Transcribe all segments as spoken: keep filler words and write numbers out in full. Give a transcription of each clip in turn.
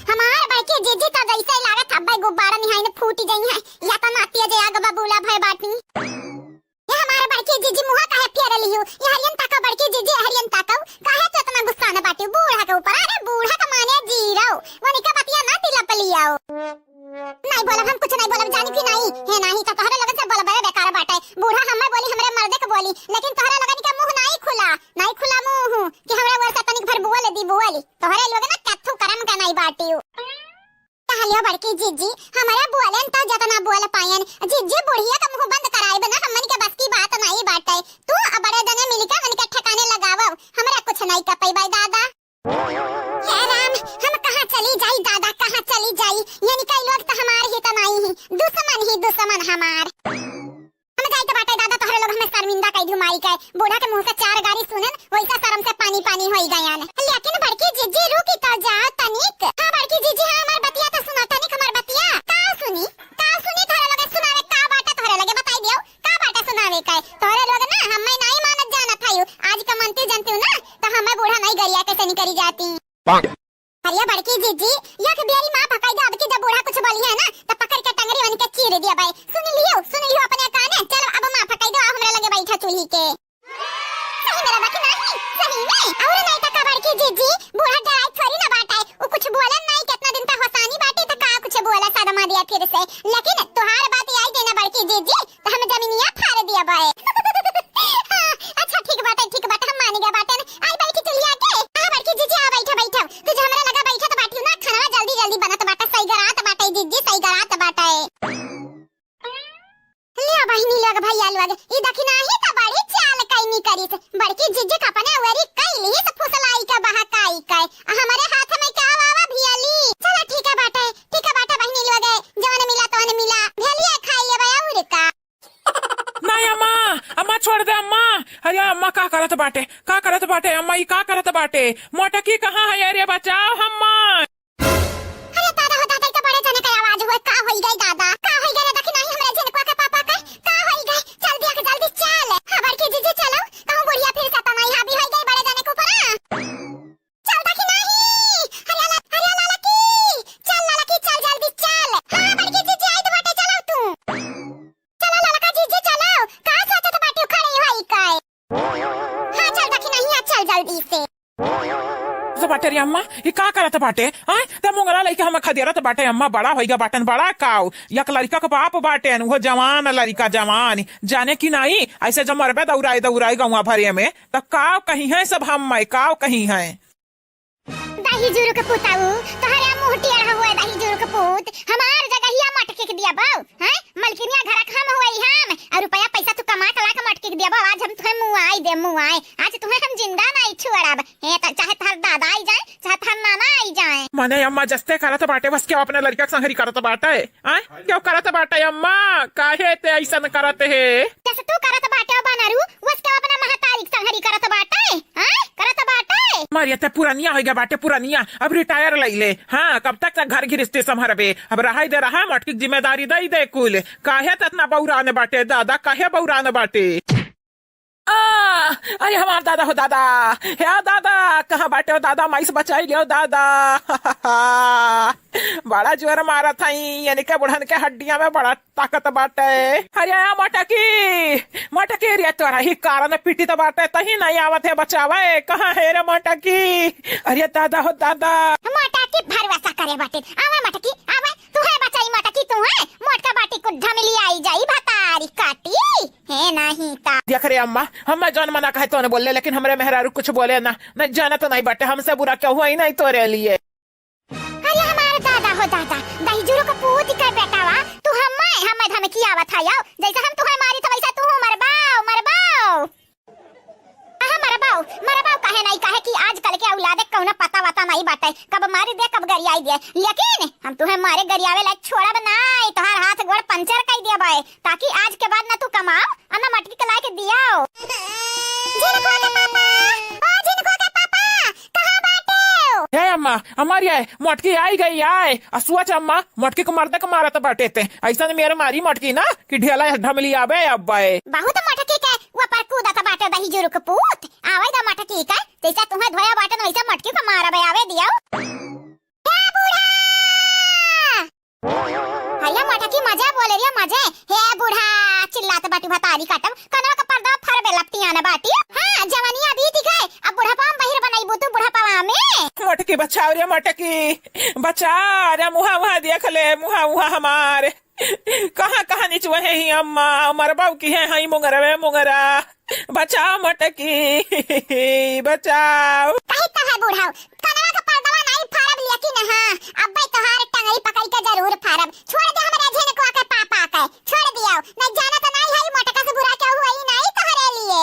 हमार बड़की जीजी त जैसे लागत हब्बे गुब्बारा निहाइन फूट जइहैं, या त ना तेज आग बबूला भय बाटी। ये हमार बड़की जीजी मुँह काहे फेर लिहू? ये हरियन ताका बड़की जीजी, हरियन ताका, काहे तू इतना गुस्सा न बाटी बूढ़ा के ऊपर? अरे बूढ़ा का माने जीरो, वनिका बतिया ना तिलप लियाओ। नहीं बोलब, हम कुछ नहीं बोलब, जानी कि नहीं? हे नहीं, तो तोहरे लोगन से बोलबे बेकार बाटे। बूढ़ा हमें बोली, हमरे मर्दे के बोली, लेकिन तोहरे लोगन के मुँह नहीं खुला, नहीं खुला मुँह कि हमरे ओर से तनिक भर बोल दी, बोली। तोहरे लोग ना कत्थू करम का नहीं बाटियो। कहलियो बड़की जीजी, हमरे बोलेन तो जतना बोल पाएन। जीजी बुढ़िया का मुँह बंद कराइब ना, हमन के बस की बात नहीं बाटे। तू आ बड़े जने मिलके उनके ठिकाने लगावो, हमरा कुछ नहीं कर पइबे दादा। हे राम, हम कहाँ चली जाई दादा, कहाँ चली जाई? ये निकाई लोग तो हमार ही तो नहीं ही, दुश्मन ही दुश्मन हमार। हम जाई तो बाटे दादा, तोहरे लोग हमें शर्मिंदा कई दिहु माई के। बूढ़ा के मुँह से चार गारी सुनेन, वैसा शर्म से पानी पानी होई गयन। लेकिन बड़की जीजी रुकी तो जाओ तनिक। हाँ बड़की जीजी, हाँ हमार बतिया तो सुनो तनिक, हमार बतिया। का सुनी, का सुनी तोहरे लोग सुनावे, का बाटे तोहरे लगे बताई दियो। का बाटे सुनावे का? तोहरे लोग ना हमें नहीं मानत जानत हयू। आज का मनती जनती ना, तो हमें बूढ़ा नहीं गरिया कैसे निकरी जाती। अरे बड़की जीजी, एक बेरी माफ कई दे, अब की जब बूढ़ा कुछ बोली है ना, तो पकड़ के टंगरी वनी के चीर दिया भाई। सुन लियो, सुन लियो अपने काने, चलो अब माफ कई दो, आओ हमरा लगे बैठा चूल्ही के। सही में बाकी नहीं, सही में। और नहीं तो का बड़की जीजी, बूढ़ा डराई थोड़ी ना बाटे, वो कुछ बोलन नहीं, कितना दिन तक होसानी बाटे तो का कुछ बोला सदमा दिया फिर से। लेकिन तुहार बात आई गई ना बड़की जीजी, तो हम जमीनिया फाड़ दिया बाए। हाँ, अच्छा ठीक बाटे, ठीक बाटे, हम मानी गए बाटे। आई बैठी चुलिया के। हाँ बड़की जीजी, आ बैठा, बैठा। तू जो हमरा लगा बैठा तो बाटी ना, खाना जल्दी जल्दी बनत बाटे, सही गरात बाटे जीजी, सही गरात बाटे। लिया बहिनी लोग, भैया लोग, ई दखिनाही त बड़ी चाल कैनी करिस। बड़की जीजी के अपने ओरी कैली से फुसलाई के बहकाई के। आ हमरे हाथ में क्या आवा भियली? चला ठीक है बाटे, ठीक है बाटे बहिनी लोग, जवन मिला तवन मिला, भेलिया खाई लेबे और का। नहीं अम्मा, अम्मा छोड़ दे अम्मा। अरे अम्मा का करत बाटे, का करत बाटे अम्मा, ई का करत बाटे? मोटकी कहाँ है? अरे बचाओ अम्मा। अरे दादा हो दादा, ई तो बड़े जने के आवाज हुए, का होई गई दादा, का होई गई रे? देखी नहीं हमरे झिनकुआ के पापा के, का होई गई? चल दिया के जल्दी चल। हाँ बड़की जीजी चलो, कहूँ बुढ़िया फिर से तो नहीं हावी होई गई बड़े जने के ऊपर। चल देखी नहीं, अरे ला-, अरे लाला की, चल लाला की, चल जल्दी चल। हाँ बड़की जीजी आई तो बाटे, चलो तू। चलो ललका जीजी चलो, का सोचत बाटियो खड़ी होई के? हाँ चल देखी नहीं, चल जल्दी से। तो बाटे रे अम्मा, ई का करत बाटे? आय, त मुंगरा लइके हम खदेरत बाटे अम्मा, बड़ा होइगा बाटन, बड़ा काऊ। एक लड़का के बाप बाटेन, उहो जवान लड़का, जवान। जाने कि नाई, ऐसे जब मरबे दौड़ाई दौड़ाई गौवा भरे में, त काव कही है सब हम, मैं काव कही है। दही जुरु के पुताऊ, तोहरे मुंह टेढ़ हुए दही जुरु के पूत, हमार जगहिया मटकी के दिया बाऊ, हैं? मलकिनिया घर के हम हुए हम, और रुपया पैसा तू कमा के ला के मटकी के दिया बाऊ, आज हम तुहे मुआई दे मुआई, आज तुहे हम जिंदा नहीं छोड़ब। हे त चाहे तोहर दादा आई जाए, चाहे तोहर नाना आई जाए। मने अम्मा जस्ते करत बाटे, बस क्यों अपने लड़का के संगरी करत बाटे? आय? क्यों करत बाटे अम्मा? काहे ते ऐसन करत हे? जैसे तू करत बाटे ओ बनरू, वस के अपना महतारी के संगरी करत बाटे, हैं? करत बाटे। मारिया ते पुरानिया हो गया बाटे, पुरानिया। अब रिटायर लई ले। हाँ, कब तक तक घर गृहस्थी संभरबे? अब रहाई दे रहा, मटकी के जिम्मेदारी दई दे कुल। काहे त इतना बौरान बाटे दादा, काहे बौरान बाटे? आ, अरे हमार दादा हो दादा, हे दादा, कहाँ बाटे हो दादा, माई से बचाई लियो दादा। बड़ा जोर मारत हई, यानी के बुढ़न के हड्डिया में बड़ा ताकत बाटे। अरे आ मोटकी, मोटकी रे तोरा ही कारण पीटित बाटे, तही नहीं आवत है बचावे, कहाँ है रे मोटकी? अरे दादा हो दादा। मोटकी भरवासा करे बाटे, आवे मोटकी, आवे, तू है बचाई मोटकी, तू है, मोटका बाटी कुछ ढमिली आई जाई भतारी काटी। हे नाही ता। देख रे अम्मा, हम जौन मना कहे तौन बोल ले, लेकिन हमरे मेहरारू कुछ बोले ना, न जानत नहीं बाटे, हमसे बुरा केहू ही नहीं तोरे लिए। अरे हमार दादा हो दादा, दहिजुरु के पूत के बेटावा, तू हम्मे, हम्मे धमकी आवत है, आओ, जैसे हम तुहे मारी तो वैसे तू मरबाओ, मरबाओ। अहा मरबाओ, मरबाओ काहे नहीं, काहे कि आजकल के औलादे कौनो पता वता नहीं बाटे, कब मारी दे, कब गरियाई दे, लेकिन हम तुहे मारे गरियावे लायक छोड़ब नाई, तोहार हाथ गोड़ पंचर कई देबे। ताकि आज के बाद ना तू कमाओ, आ ना मटकी के लाके दियाओ। झिनकुआ के पापा, ओ झिनकुआ के पापा, कहाँ बाटे हो? हे अम्मा, हमारी आए, मटकी आई गई आए। आ सोच अम्मा, मटकी को मर्दे को मारत बाटे ते। ऐसा मेरे मारी मटकी ना कि ढेला ढमली आवे अब बाए। बहुत मटकी के ऊपर कूदत बाटे दहिजुरु के पूत। आवे दा मटकी के, जैसे तुहे धोया बाटे न वैसे मटकी को मारबे, आवे दियाओ। ए बूढ़ा, ले रिया मजे। हे बूढ़ा, चिल्लात बाटी भतारी काटम, कनवा का पर्दा फरबे लपटियान बाटी। हाँ, जवानिया बीत गए, अब बुढ़ापा में बहिर बनइबू तू बुढ़ापा में। मोटकी बचाओ रे मोटकी, बचाओ रे, मुहा मुहा देख ले, मुहा मुहा हमार। कहाँ कहाँ निचुआ है ही अम्मा, मरबा की है हई मुंगरवे मुंगरा। बचाओ मोटकी, बचाओ। कही तो है बूढ़ा, कनवा का पर्दवा नाई फारब लिया कि नहा, अब्बे तोहार टंगरी पकड़ के जरूर फारब। छोड़ दे हमरे झिनकुआ के पापा के, छोड़ दियो। नहीं जाना तो नहीं है, मोटका से बुरा केहू होई नहीं तोहरे लिए।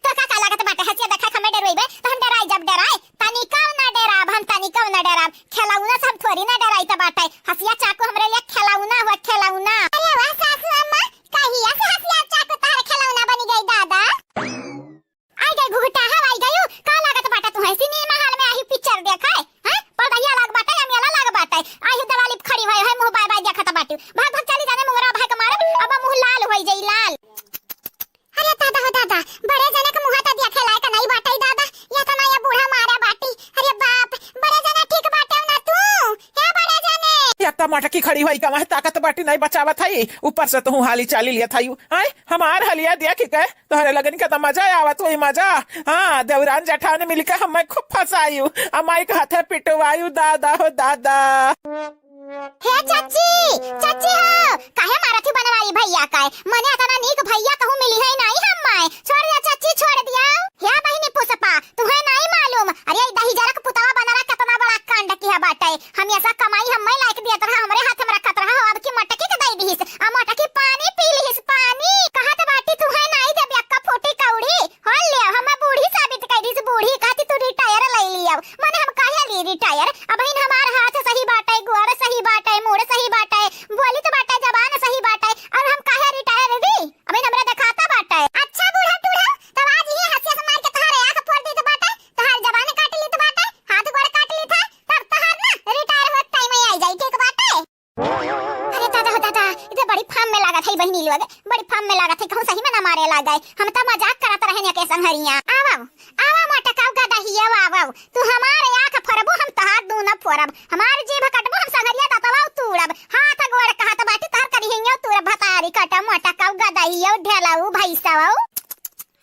तो का, का लागत बाटे, हंसिया देखा के हमें डरवइबे, तो हम डराई जब डराई, तनिकउ ना डराब हम, तनिकउ ना डराब। खिलौना से हम थोड़ी ना डराइत बाटे। हंसिया चाकू हमरे लिए खिलौना हुआ, खिलौना। अरे वाह सासू अम्मा, कहिया से हंसिया चाकू तोहर खिलौना बनी गई दादा? आई गई घुघुटाहव, आई गयू। का लागत बाटे तुहै सिनेमा हाल में आही पिक्चर देखे? हैं? पर्दहिया लाग बाटे, अमियाला लाग बाटे। आही देवाली पे खड़ी होए है, मुंह बाय बाय देखत बाटू। भाग भाग चली जाने मुंगरा भाई के मारे, अब मुंह लाल होई जाई, लाल। अरे दादा हो दादा, बड़े जने के मुंह तो देखे लायक नहीं बाटे दादा। ये तो ना ये बूढ़ा मारे बाटी। अरे बाप, बड़े जने ठीक बाटे ना तू? हे बड़े जने? या तो मोटकी खड़ी होई गवा है, ताकत बाटी नहीं बचावत है। ऊपर से तू हाली चाली लिया था यू। हैं? हमार हलिया देख के तोहरे लगन के तो मजा आवत होई, मजा। हाँ, देवरान जेठान मिलके हमें खूब फंसायु, अमाई के हाथे पिटवायु, दादा हो दादा। हे चाची, चाची हो, काहे मारत ही बनवारी भैया का? मने अतना नीक भैया कहूँ मिली है नहीं हमाय। छोड़ दिया चाची, छोड़ दिया। हे बहिनी पुष्पा, तुहे नहीं मालूम? अरे, ई दहिजरक पुतवा बनरा केतना बड़ा कांड किहा बाटे। हमेसा कमाई हम्मे लायक दियत रहा, हमरे हाथ में रखत रहा, हो अब की मटकी के दई दिहिस, आ मटकी पानी पी लिहिस, पानी। कहत बाटी तुहे नाई देबे अक्का फूटी कौड़ी, हो ले, हमें बूढ़ी साबित कर दिहिस, बूढ़ी कहती तू रिटायर ले लियो। मने हम काहे ली रिटायर? अबहिन हमार हाथ सही बाटे, गोड़ सही बाटे, मूड़ सही बाटे, बोली तो बाटे, जबान सही बाटे, और हम काहे रिटायर दी? अबहिन हमरा देखाता बाटे। अच्छा बूढ़ा टूढ़ा, तब आज ही हंसिया से मार के तोहार आँख फोड़ दी तो बाटे, तोहार जबान काट ली तो बाटे, हाथ गोड़ काट ली था, तब तोहार ना रिटायर होत टाइम आई जाई, ठीक बाटे? अरे दादा हो दादा, ई तो बड़ी फाम में लागत है बहिनी लोग, बड़ी फाम में लागत है, कहूँ सही में ना मारे लाग गए। हम तो मजाक करत रहे के संहरिया। आवो, आवो मोटकाऊ गदहिया, आवो। तू हमार आँख फोड़बू, हम तोहार दूनो फोड़ब। हमार जीभ कटबू, हम संहरिया दतवा तूड़ब। हाथ गोड़ कहत बाटी तोहर करिहैया तूड़ब, भतारी कटा मोटकाऊ गदहिया, ढेलाऊ भैंसवा।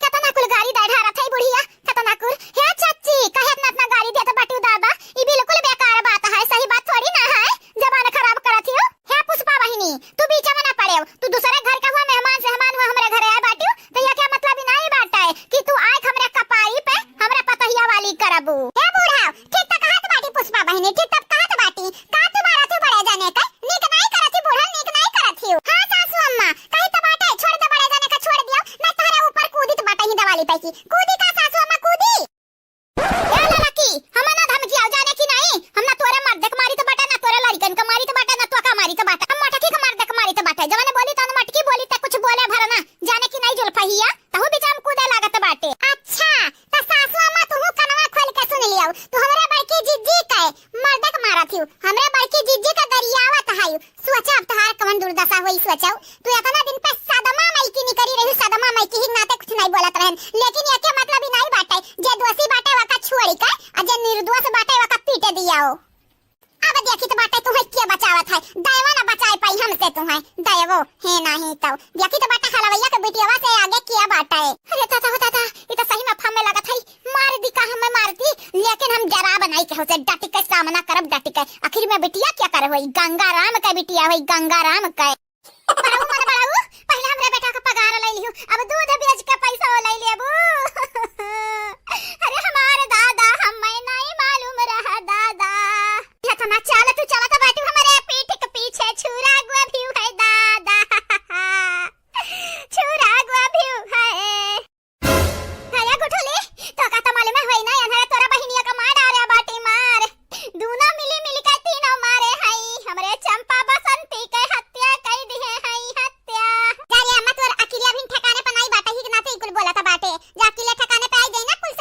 केतना कुल गारी दे ढारत है बुढ़िया, केतना कुल। हे चाची, काहे इतना, इतना गारी देत बाटू दादा? ई बिल्कुल बेकार बात है, सही बात थोड़ी ना है। जबान खराब करत हियो। हे पुष्पा बहिनी, तू बीच में ना पड़ेव। तू दूसरे घर का हुआ मेहमान, सेहमान हुआ, हमरे घरे आए बाटू, तो ये क्या मतलब ही नहीं बाटे कि तू आए हमरे कपाई पे हमरे पतहिया वाली करबू। हे बूढ़ा, ठीक तो कहत बाटी पुष्पा बहिनी, ठीक तब कहत बाटी। का तू मारत हो बड़े जने के? नीक नहीं करत ही बूढ़ा, नीक नहीं करत ही। हाँ सासू अम्मा, कही तो बाटे, छोड़ दे बड़े जने का, छोड़ दियो, मैं तोहरे ऊपर कूदी तो बाटे ही दवाली पे की। कूदी का सासू अम्मा, कूदी? ए लड़की, हम ना धमकी आओ जाने की नहीं, हम ना तोरे मर्दे के मारी तो बाटे, ना तोरे लड़कन के मारी तो बाटे, ना तो का मारी तो बाटे, हम मटकी के मर्दे के मारी तो बाटे। जवाने बोली तन मटकी बोली ते कुछ बोले भर ना, जाने की नहीं जुल्फहिया, तहु बीच हम कूदे लागत बाटे। अच्छा, त सासू अम्मा तुहू कनवा खोल के सुन लियो, तू हमरे बड़की जिज्जी के मर्दे के मारत हियो, हमरे बड़की जिज्जी के गरियावत है। सोचा अब तोहार कवन दुर्दशा होई, सोचो। तू इतना दिन पे सदमा में की निकरी रही, सदमा में की ही नाते कुछ नहीं बोलत रहन, लेकिन एके मतलब ही नहीं बाटे, जे दोषी बाटे वका छोड़ी के, आ जे निर्दोष बाटे वका पीटे दियाओ। अब देखी तो बाटे तुहे के बचावत है, दैवा ना बचाए पाई हमसे तुहे, दैवो है नहीं तो। देखी तो बाटे हलवैया के बिटियावा से आगे के बाटे। अरे दादा हो दादा, ई तो सही में फामे लागत है, मार दी का हमें मार दी, लेकिन हम डराब नहीं केहू से, डट के सामना करब डट के। आखिर में बिटिया क्या करे होई, गंगा राम के बिटिया होई, गंगा राम के। बड़ऊ मन बड़ऊ, पहले हमरे बेटा का पगार ले लियो, अब दूध बेच के पैसा ले लेबू। अरे हमार दादा, हमें नहीं मालूम रहा दादा। इतना चाल तू चलत बाटू हमरे पीठ के पीछे, छुरा गुआ भी है दादा। छुरा गुआ भी है। अरे गुठुली, तो का त मालूम है होई ना, अनहरे तोरा बहिनिया का मार डारे बाटी मार। दूनो मिली मिली के तीनों मारे हई, हमरे चंपा बसंती के हत्या कई दिहे हई, हत्या। जा रे अम्मा, तोर अकिलिया भी ठिकाने पर नाई बाटे, ही के नाते ही कुल बोलत बाटे। जा अकिलिया ठिकाने पे आई जाई ना, कुल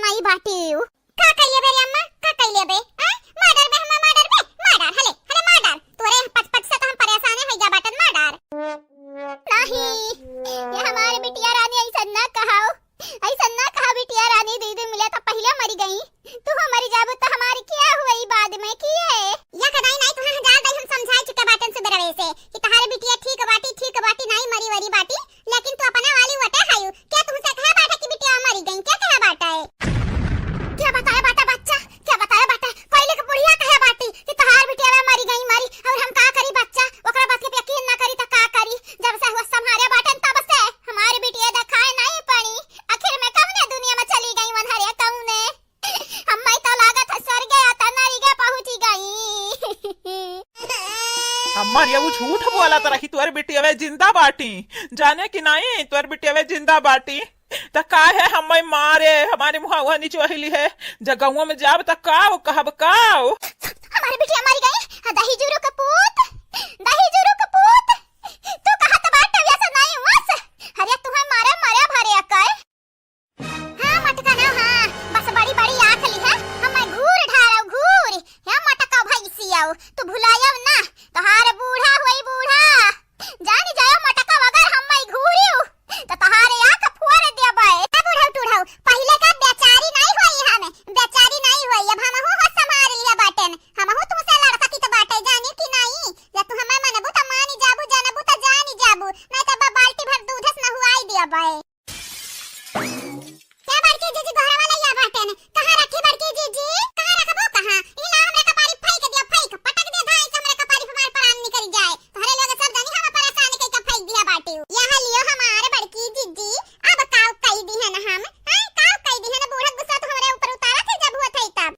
माई बाटी। का कइले बे रे अम्मा, का कइले बे? हैं? मर्डर बे, हमार मर्डर बे, मर्डर, हले, हले मर्डर। तोरे पच पच से तो हम परेशाने होइ गया बाटन, मर्डर। नहीं, ये हमार बिटिया रानी अइसन ना कहाओ, अइसन ना कहा बिटिया रानी, दीदी मिले तो पहिले मरी गई, तू मरी जाबू तो हमारी क्या हुई बाद में किए? या कदाई नहीं, तुहां हजार दाई हम समझाइ चुके बाटन सुबेरवे से कि तहार बिटिया ठीक बाटी, ठीक बाटी, नहीं मरी वरी बाटी, लेकिन तू अपना वाली वटे हायू। क्या तुमसे कहा बाटा कि बिटिया मरी गई? क्या कहा बाटा है? क्या बताया बाटा बच्चा? क्या बताया बाटा? कोई लेके बुढ़िया कहे बाटी कि तहार बिटिया मरी गई, मरी, और हम का करी बच्चा? ओकरा बात के यकीन ना करी तो का करी? जब से हुआ संभारे बाटन तब से हमारी बिटिया देखाए नहीं पड़ी। आखिर में कौने दुनिया में चली गई वनहरिया कौने? हम्मे तो लागत है स्वर्गे या तो नरके पहुँची गई। अम्मा, ये वो झूठ बोलत रही, तोर बिटियवे जिंदा बाटी। जाने कि नहीं, तोर बिटियवे जिंदा बाटी। त काहे हम्मे मारे, हमारे मुहावा निचोहिली है। जब गौवा में जाब त काव कहब काव? हमारे बिटिया मरी गई। दही जुरू के पूत, दही जुरू के पूत। तू कहत बाटे वैसे नहीं वस। अरे तुहे मारे, मारे भरे अकय। हाँ, मटका ना, हाँ, बस बड़ी बड़ी आँख ली है, हम्मे घूर ढारौ, घूर। हे मटका भैंसियौ, तू भुलायौ ना, तोहार बूढ़ा होई बूढ़ा। जानी जायौ मटका, अगर हम्मे घूरियौ, तो तोहारे आँख फोड़ देबै। ए बूढ़ौ टूढ़ौ, पहिले का बेचारी नहीं होई हम, बेचारी नहीं होई, अब हमहू होश संभार लिया बाटेन, हमहू तुमसे लड़ सकित बाटे, जानी कि नहीं? या तू हम्मे मनबू त मानी जाबू, जानबू त जानी जाबू, नहीं तो बा-, बाल्टी भर दूध से नहुआई देबै। क्या बड़की जीजी, घरवा लइया बाटेन? कहाँ रखी बड़की जीजी? कहाँ रखबो कहाँ? ई ला हमरे कपारी फेंक दियो, फेंक, पटक दियो धाई से हमरे कपारी पे हमार प्राण निकल जाए। तोहरे लोग सब जानी हम परेशान कई के फेंक दिया बाटी। यहाँ लियो हमार बड़की जीजी, अब काव कई दिहन हम? हैं? काव कई दिहन? बूढ़ा गुस्सा तो हमरे ऊपर उतारा थे जब हुआ थे तब।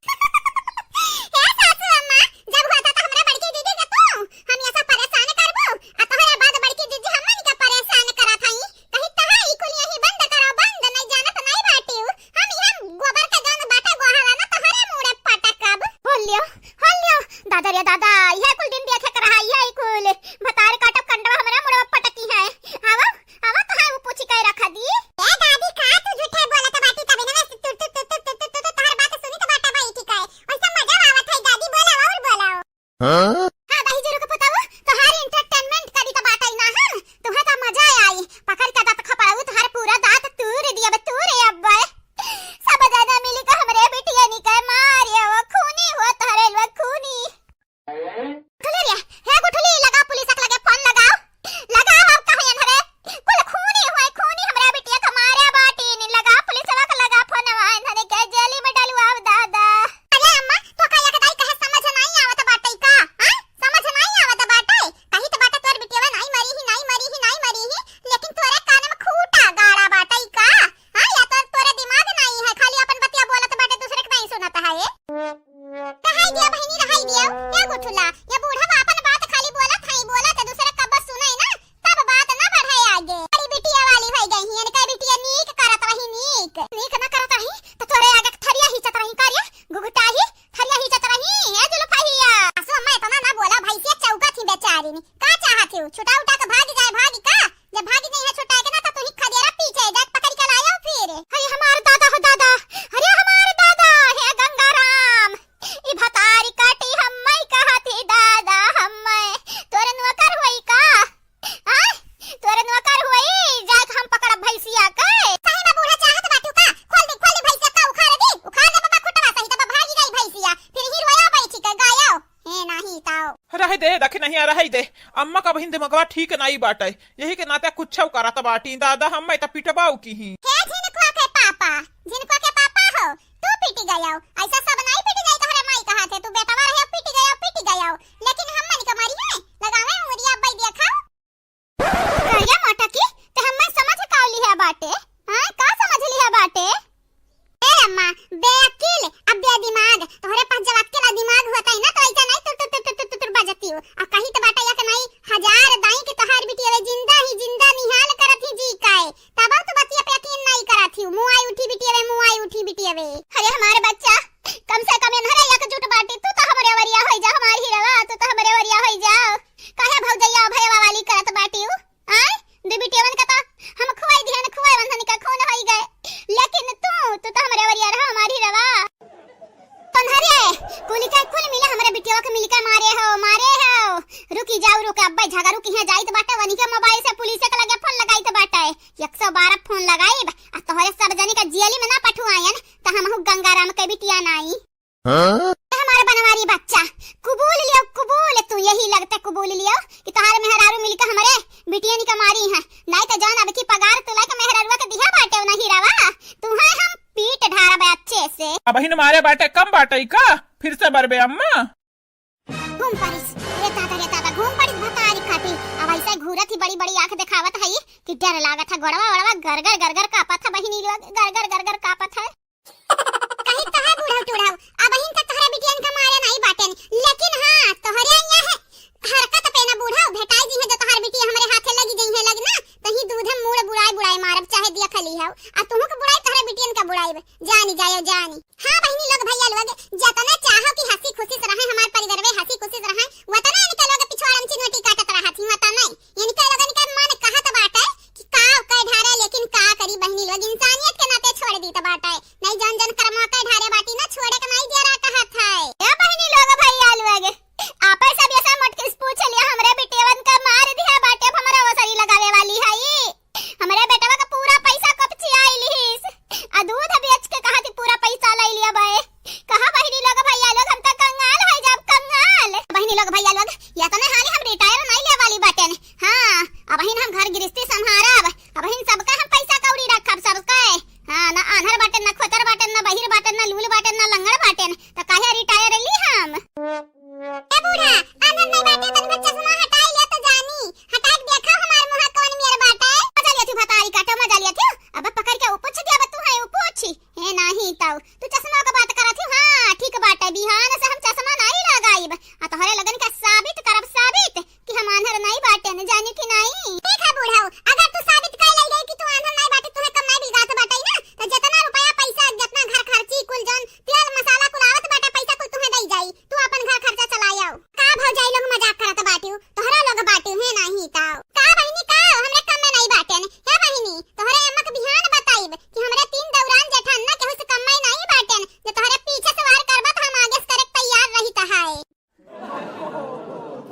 हे सासू अम्मा, जब हुआ था तो हमरे बड़की जीजी के तू हम ऐसा परेशान करबू, आ तोहरे बाद बड़की जीजी हमन के परेशान करत हई। कही तहा ई कुल यही बंद करो, बंद, नहीं जानत नहीं बाटिउ। हम इहाँ गोबर के जौन बाटे गोहरा ना तोहरे मुड़े पटकब। होलियो, होलियो, दादा रे दादा, इहे कुल दिन देखे के रहा, इहे ई कुल भतार काटब कंडवा हमरा मुड़े पटकी है। आवा, आवा, तोहार वो पूछी के रखा दी। ए दादी, का तू झूठे बोलत बाटी? तभी ना मैं तू, तू, तोहार बात सुनी तो बाटा भाई ठीक है। वैसे मजा आवत है दादी, बोला और बोला। हाँ? हाँ, दही जरूर के पुताऊ, तोहार entertainment करी त बाटई ना हम, तुहे त मजा आई। पकड़ के दाँत खपड़ाऊ, तोहार पूरा दाँत तूर दियब, तूर अब्बे। सब जना मिली के हमरे बिटिया निके मारे, वो खूनी हो तोहरे लोग खूनी। गुठली रे, हे गुठली, लगा पुलिस के लगे फोन लगाओ। लगाओ, अब कहे एन्हरे, कुल खूनी हुए, खूनी हमरा बिटिया के मारे बाटी, नी लगा पुलिसवा के लगा फोनवा, एन्हरे के जेली में डलवाओ दादा। अरे अम्मा, तो का एक दाई कहे समझ नहीं आवत बाटे का? हाँ? समझ नहीं आवत बाटे? कही तो बाटे तोर बिटिया नहीं मरी ही, नहीं मरी ही, नहीं मरी ही, लेकिन तोरे कान में खूटा गाड़ा बाटे का? हाँ, या तो तोरे दिमाग नहीं है, खाली अपन बतिया बोलत बाटे, दूसरे के नहीं सुनत है। रहै दिया बहिनी, रहै दिया। हे गुठुला, ये बूढ़ा बा अपन बात खाली बोलत हई, बोलत दूसरे कब सुनई ना, तब बात ना बढ़े आगे। बड़ी बिटिया वाली होई गई ही, इनका बिटिया नीक करत रही, नीक। नीक ना करत रही, तो तोरे आगे थरिया हिचत रही, का रे? घुघुटाही, थरिया हिचत रही, ए जुल्फहिया। सासू अम्मा इतना ना बोला, भैंसिया चौकत ही बेचारी ने। का चाहत ही? छुटा उठा के भाग जाए, भागी का? जब भागी जाई है छुटा के ना, तो तू ही खदेरा पीछे जाके पकड़ के लायो फिर। अरे हमार दादा हो दादा, अरे हमार दादा, हे गंगाराम, ई भतारी काटी हम्मई कहत ही दादा, हम्मई तोर नौकर होई का? आय? तोर नौकर होई, जाके हम पकड़ब भैंसिया के। सही में बूढ़ा चाहत बाटू का? खोल दे, खोल दे भैंसिया का, उखाड़ दे, उखाड़ दे बाबा खुटवा सही, तब भागी जाई भैंसिया, फिर ही रोया बैठी के गायो। हे नाही ताओ। रहे दे, रखे नहीं आ, रहे दे। अम्मा का बहिन दिमगवा ठीक नाई बाटे, यही के नाते कुछ करत बाटी। दादा, हम्मई त पिटबाऊ की ही। हे झिनकुआ के पापा, झिनकुआ के पापा हो, तू पिटी गयो। ऐसा सब नाई पिटी जाई, तोहरे माई कहा थे, तू बेटवा रहे, पिटी गयो, पिटी गयो। लेकिन हम्मन के मरी है, लगावे उंगलिया अब्बई देखा। करिया मोटा की, ते हम्मन समझ का लिहा बाटे? हाँ, का समझ लिहा बाटे? ए अम्मा, बेअक्ल, अब बेदिमाग, तोहरे पास जब अक्ल आ दिमाग होता है ना, तो ऐसा नहीं तुर, तुर, तुर, तुर, तुर, तुर बजती हो। आ कही तो बाटा या कि नहीं, हजार दाई के तोहार बिटिया वे जिंदा ही जिंदा निहाल करत ही जी काए। तब तू बतिया पे यकीन नहीं करत ही। मुआई उठी बिटिया वे, मुआई उठी बिटिया वे। अरे हमारे बच्चा, कम से कम इन्हरे एकजुट बाटी, तू तो हमरे वरिया होई जा, हमार हीरवा, तू तो हमरे वरिया होई जा। काहे भौजैया भैया वाली करत बाटी हूँ? आय, दू बिटियवन का तो हम खुआई दिहन, खुआई वंधन का खून होई गए, लेकिन तू, तू तो हमरे वरिया रहो, के बिटिया नाई। हाँ? हमार बनवारी बच्चा, कुबूल लियो, कुबूल, तू यही लगते कुबूल लियो कि तोहार मेहरारू मिलके हमरे बिटियन का मारी है, नाई तो जान अब की पगार तू लाइके मेहरारुआ के दिहा बाटे ना हीरावा, तू है हम पीट ढारबे अच्छे से। अबहिन मारे बाटे कम बाटे का, फिर से मरबे अम्मा। घूम परिस, रे दादा, रे दादा, घूम परिस भतारी काटी। अब ऐसे घूरत ही बड़ी बड़ी आँख देखावत है कि डर लागत है, गोड़वा ओड़वा गरगर गरगर कापत है बहिनी लोग, गरगर गरगर कापत है। कहीं तो है बूढ़ऊ टूढ़ऊ, अबहिन तक तोहरे बिटियन का मारे नाई बाटेन, लेकिन हाँ, तोहरे यहाँ है हरकत पे ना बूढ़ऊ, भेटाई जी है जो तोहर बिटिया हमरे हाथे लगी जई है लग ना, तही दूध हम मूड़ बुड़ाई बुड़ाई मारब, चाहे दिया खली हऊ, आ तुहू के बुड़ाई तोहरे बिटियन का बुड़ाई, जानी जायो जानी। हाँ बहिनी लोग भैया लोग, जतना चाहो कि हंसी खुशी से रहे हमार परिवार में, हंसी खुशी से रहे, वतना इनके लोग पिछवाड़म चिन्हटी काटत रहत ही, वतना इनके लोगन के मन कहत बाटे कि का कह ढारे, लेकिन का करी बहिनी लोग, इंसानियत के नाते छोड़ दीत बाटे। नहीं जौन जौन कर्मा कह ढारे बाटी ना, छोड़े के नहीं दिया रहा कहत है। ए बहिनी लोग, भैया लोग, आपे सब ये सब मोटकिस पूछ लिया, हमरे बिटियवन का मार दिया बाटे, अब हमरा ओसरी लगावे वाली है। हमरे बेटवा का पूरा पैसा कपचिया लिहिस, आ दूध बेच के कहा थी पूरा पैसा ले लिया बे। कहा बहिनी लोग भैया लोग, हम तो कंगाल है जब कंगाल। बहिनी लोग भैया लोग, या तो नहीं हाली हम रिटायर नहीं ले वाली बाटेन। हाँ, अबहिन हम घर गृहस्थी संभारब, अबहिन सबका हम पैसा कौड़ी रखब सबके। हाँ, ना आन्हर बाटेन, ना खोचर बाटेन, ना बहिर बाटेन, ना लूल बाटेन, ना लंगड़ बाटेन, तो काहे रिटायर ली हम? ए बूढ़ा, आन्हर नहीं बाटे, तन भर चश्मा हटाई ले तो जानी, हटाई के देखा हमार मुहा कौन मेर बाटे। मजा लिया थी भतारी काटो, मजा लिया थी। अब पकड़ के ऊ पूछ दिया, अब तू है ऊ पूछी। हे नाही ताऊ, तू चश्मा के बात करत ही? हाँ, ठीक बाटे, बिहान से हम चश्मा नहीं लगाइब। आ तोहरे लगन के साबित करब, साबित कि हम आन्हर नहीं बाटेन, जानी कि नहीं? ठीक है बूढ़ऊ, अगर तू साबित कर ले गई कि तू आन्हर नहीं बाटे, तुहे कम नहीं बिगात बाटे ना, तो जितना रुपया पैसा, जितना घर खर्ची, कुल जौन तेल मसाला कुल आवत बाटे, पैसा कुल तुहे दई जाई, तू अपन घर खर्चा चलायव। का भौजाई लोग मजाक करत बाटिउ, तोहरा लोग बाटिउ, हे नाही ताऊ। का बहिनी का, हमरे कम में नहीं बाटेन, हे बहिनी, तोहरे अम्मा के बिहान बताइब कि हमरे तीन दौरान जेठान ना केहू से कम में नहीं बाटेन, जो तोहरे पीछे से वार करबा तो हम आगे से करे के तैयार रही तहाए।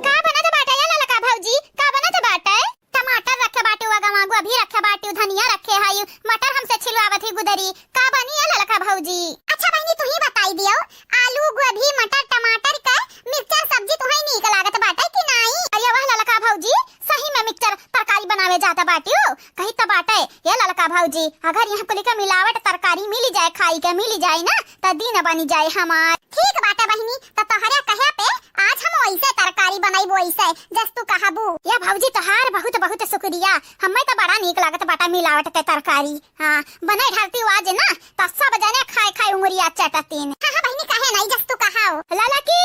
का बनत बाटे या ललका भौजी, का बनत बाटे? टमाटर रखे बाटे, उ गवा गोभी रखे बाटे, धनिया रखे हई, मटर हमसे छिलवावत ही गुदरी। का बनी या ललका भौजी? अच्छा बहिनी, तू ही बताई दियो, आलू, गोभी, मटर, टमाटर के मिक्सचर सब्जी तुहे नीक लागत बाटे कि नाई? अरे वाह ललका भौजी, सही में मिक्सचर तरकारी बनावे जात बाटिउ। कही त बाटे, ये ललका भौजी, अगर यहाँ कुली के मिलावट तरकारी मिली जाए, खाई के मिली जाए ना, त दिन बनी जाए हमार। ठीक बाटे बहिनी, त तोहरे कहे पे आज हम वैसे तरकारी बनैबो, वैसे जस तू कहबू। ये भौजी तोहार बहुत बहुत शुक्रिया, हमें त बड़ा नीक लागत बाटा मिलावट के तरकारी। हाँ, बने ढारती आज ना, त सब जने खाए खाए उंगरिया चटतीन। हाँ हाँ बहिनी, कहे नहीं जस तू कहाओ। ललकी,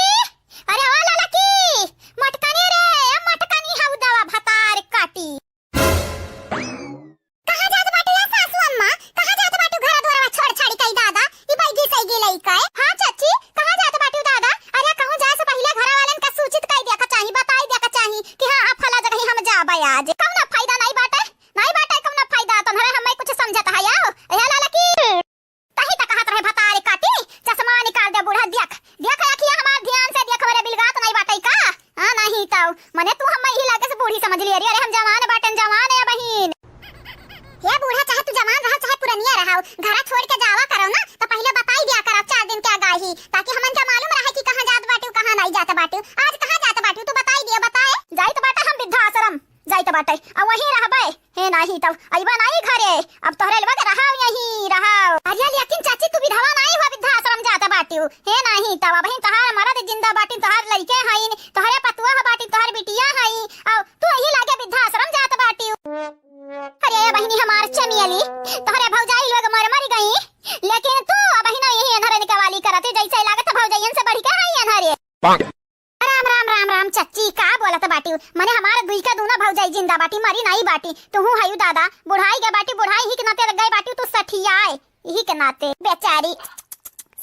अरे ओ ललकी, मटकनी रे, ए मटकनी, हऊ दवा भतार काटी। कहाँ जात बाटू या सासू अम्मा? कहाँ जात बाटू घर दुआरवा छोड़ छाड़ी कई दादा? ई बैगी सैगी लइके। हाँ चाची, कहाँ जात बाटू दादा? अरे कहूँ जाए से पहिले घर वालन का सूचित कई दिया का चाही, बताई दिया का चाही कि हाँ, हाँ, फला जगह हम जाबे आज। कौनो फायदा नहीं बाटे, नहीं बाटे कौनो फायदा। तोहरे हमें कुछ समझत है आओ। ए ललकी। तही त कहत रहे भतारी काटी, चश्मा निकाल दे बूढ़ा, देख, देख अखिया हमार ध्यान से देख, हमरे बिलगात नहीं बाटे का? हाँ, नहीं तो, मने तू हम यही लागे से बूढ़ी समझ लिया रे। अरे हम जवान बाटन, जवान है बहिन। हे बूढ़ा, चाहे तू जवान रहो, चाहे पुरनिया रहो, घरा छोड़ के जावा करो ना, तो पहले बताई दिया करो चार दिन के आगाही, ताकि हमन के मालूम रहे कि कहाँ जात बाटू, कहाँ नहीं जात बाटू। आज कहाँ जात बाटू, तू बताई दिया, बताए। जाइत बाटे हम वृद्धाश्रम। जाइत बाटे, आ वहीं रहबे। हे नाही तब अइबा नाही घरे, अब तोहरे लोग रहाव यहीं, रहाव। अरे लेकिन चाची, तू विधवा नाही हो, वृद्धाश्रम जात बाटिउ। हे नाही तब अबहिन तोहार मरद जिंदा बाटिन, तोहार लइके हईन, तोहरे पतुआ हो बाटिन, तोहार बिटिया हई, अब तू यही लागे वृद्धाश्रम जात बाटिउ। अरे ये बहिनी हमार चमेली, तोहरे भौजाई लोग मर मर गई, लेकिन तू अबहिन यही अन्हरे निकवाली करत, जैसे लागत भौजाइयन से बढ़ के हई अन्हरे। राम, राम, राम, राम, चच्ची, का बोलत बाटिउ? मने हमार दुई का दूना भौजाई जिंदा बाटी, मरी नाई बाटी। तुहू हयू दादा, बुढ़ाई गए बाटी, बुढ़ाई ही के नाते लग गए बाटी, तू सठियाए, यही के नाते। बेचारी,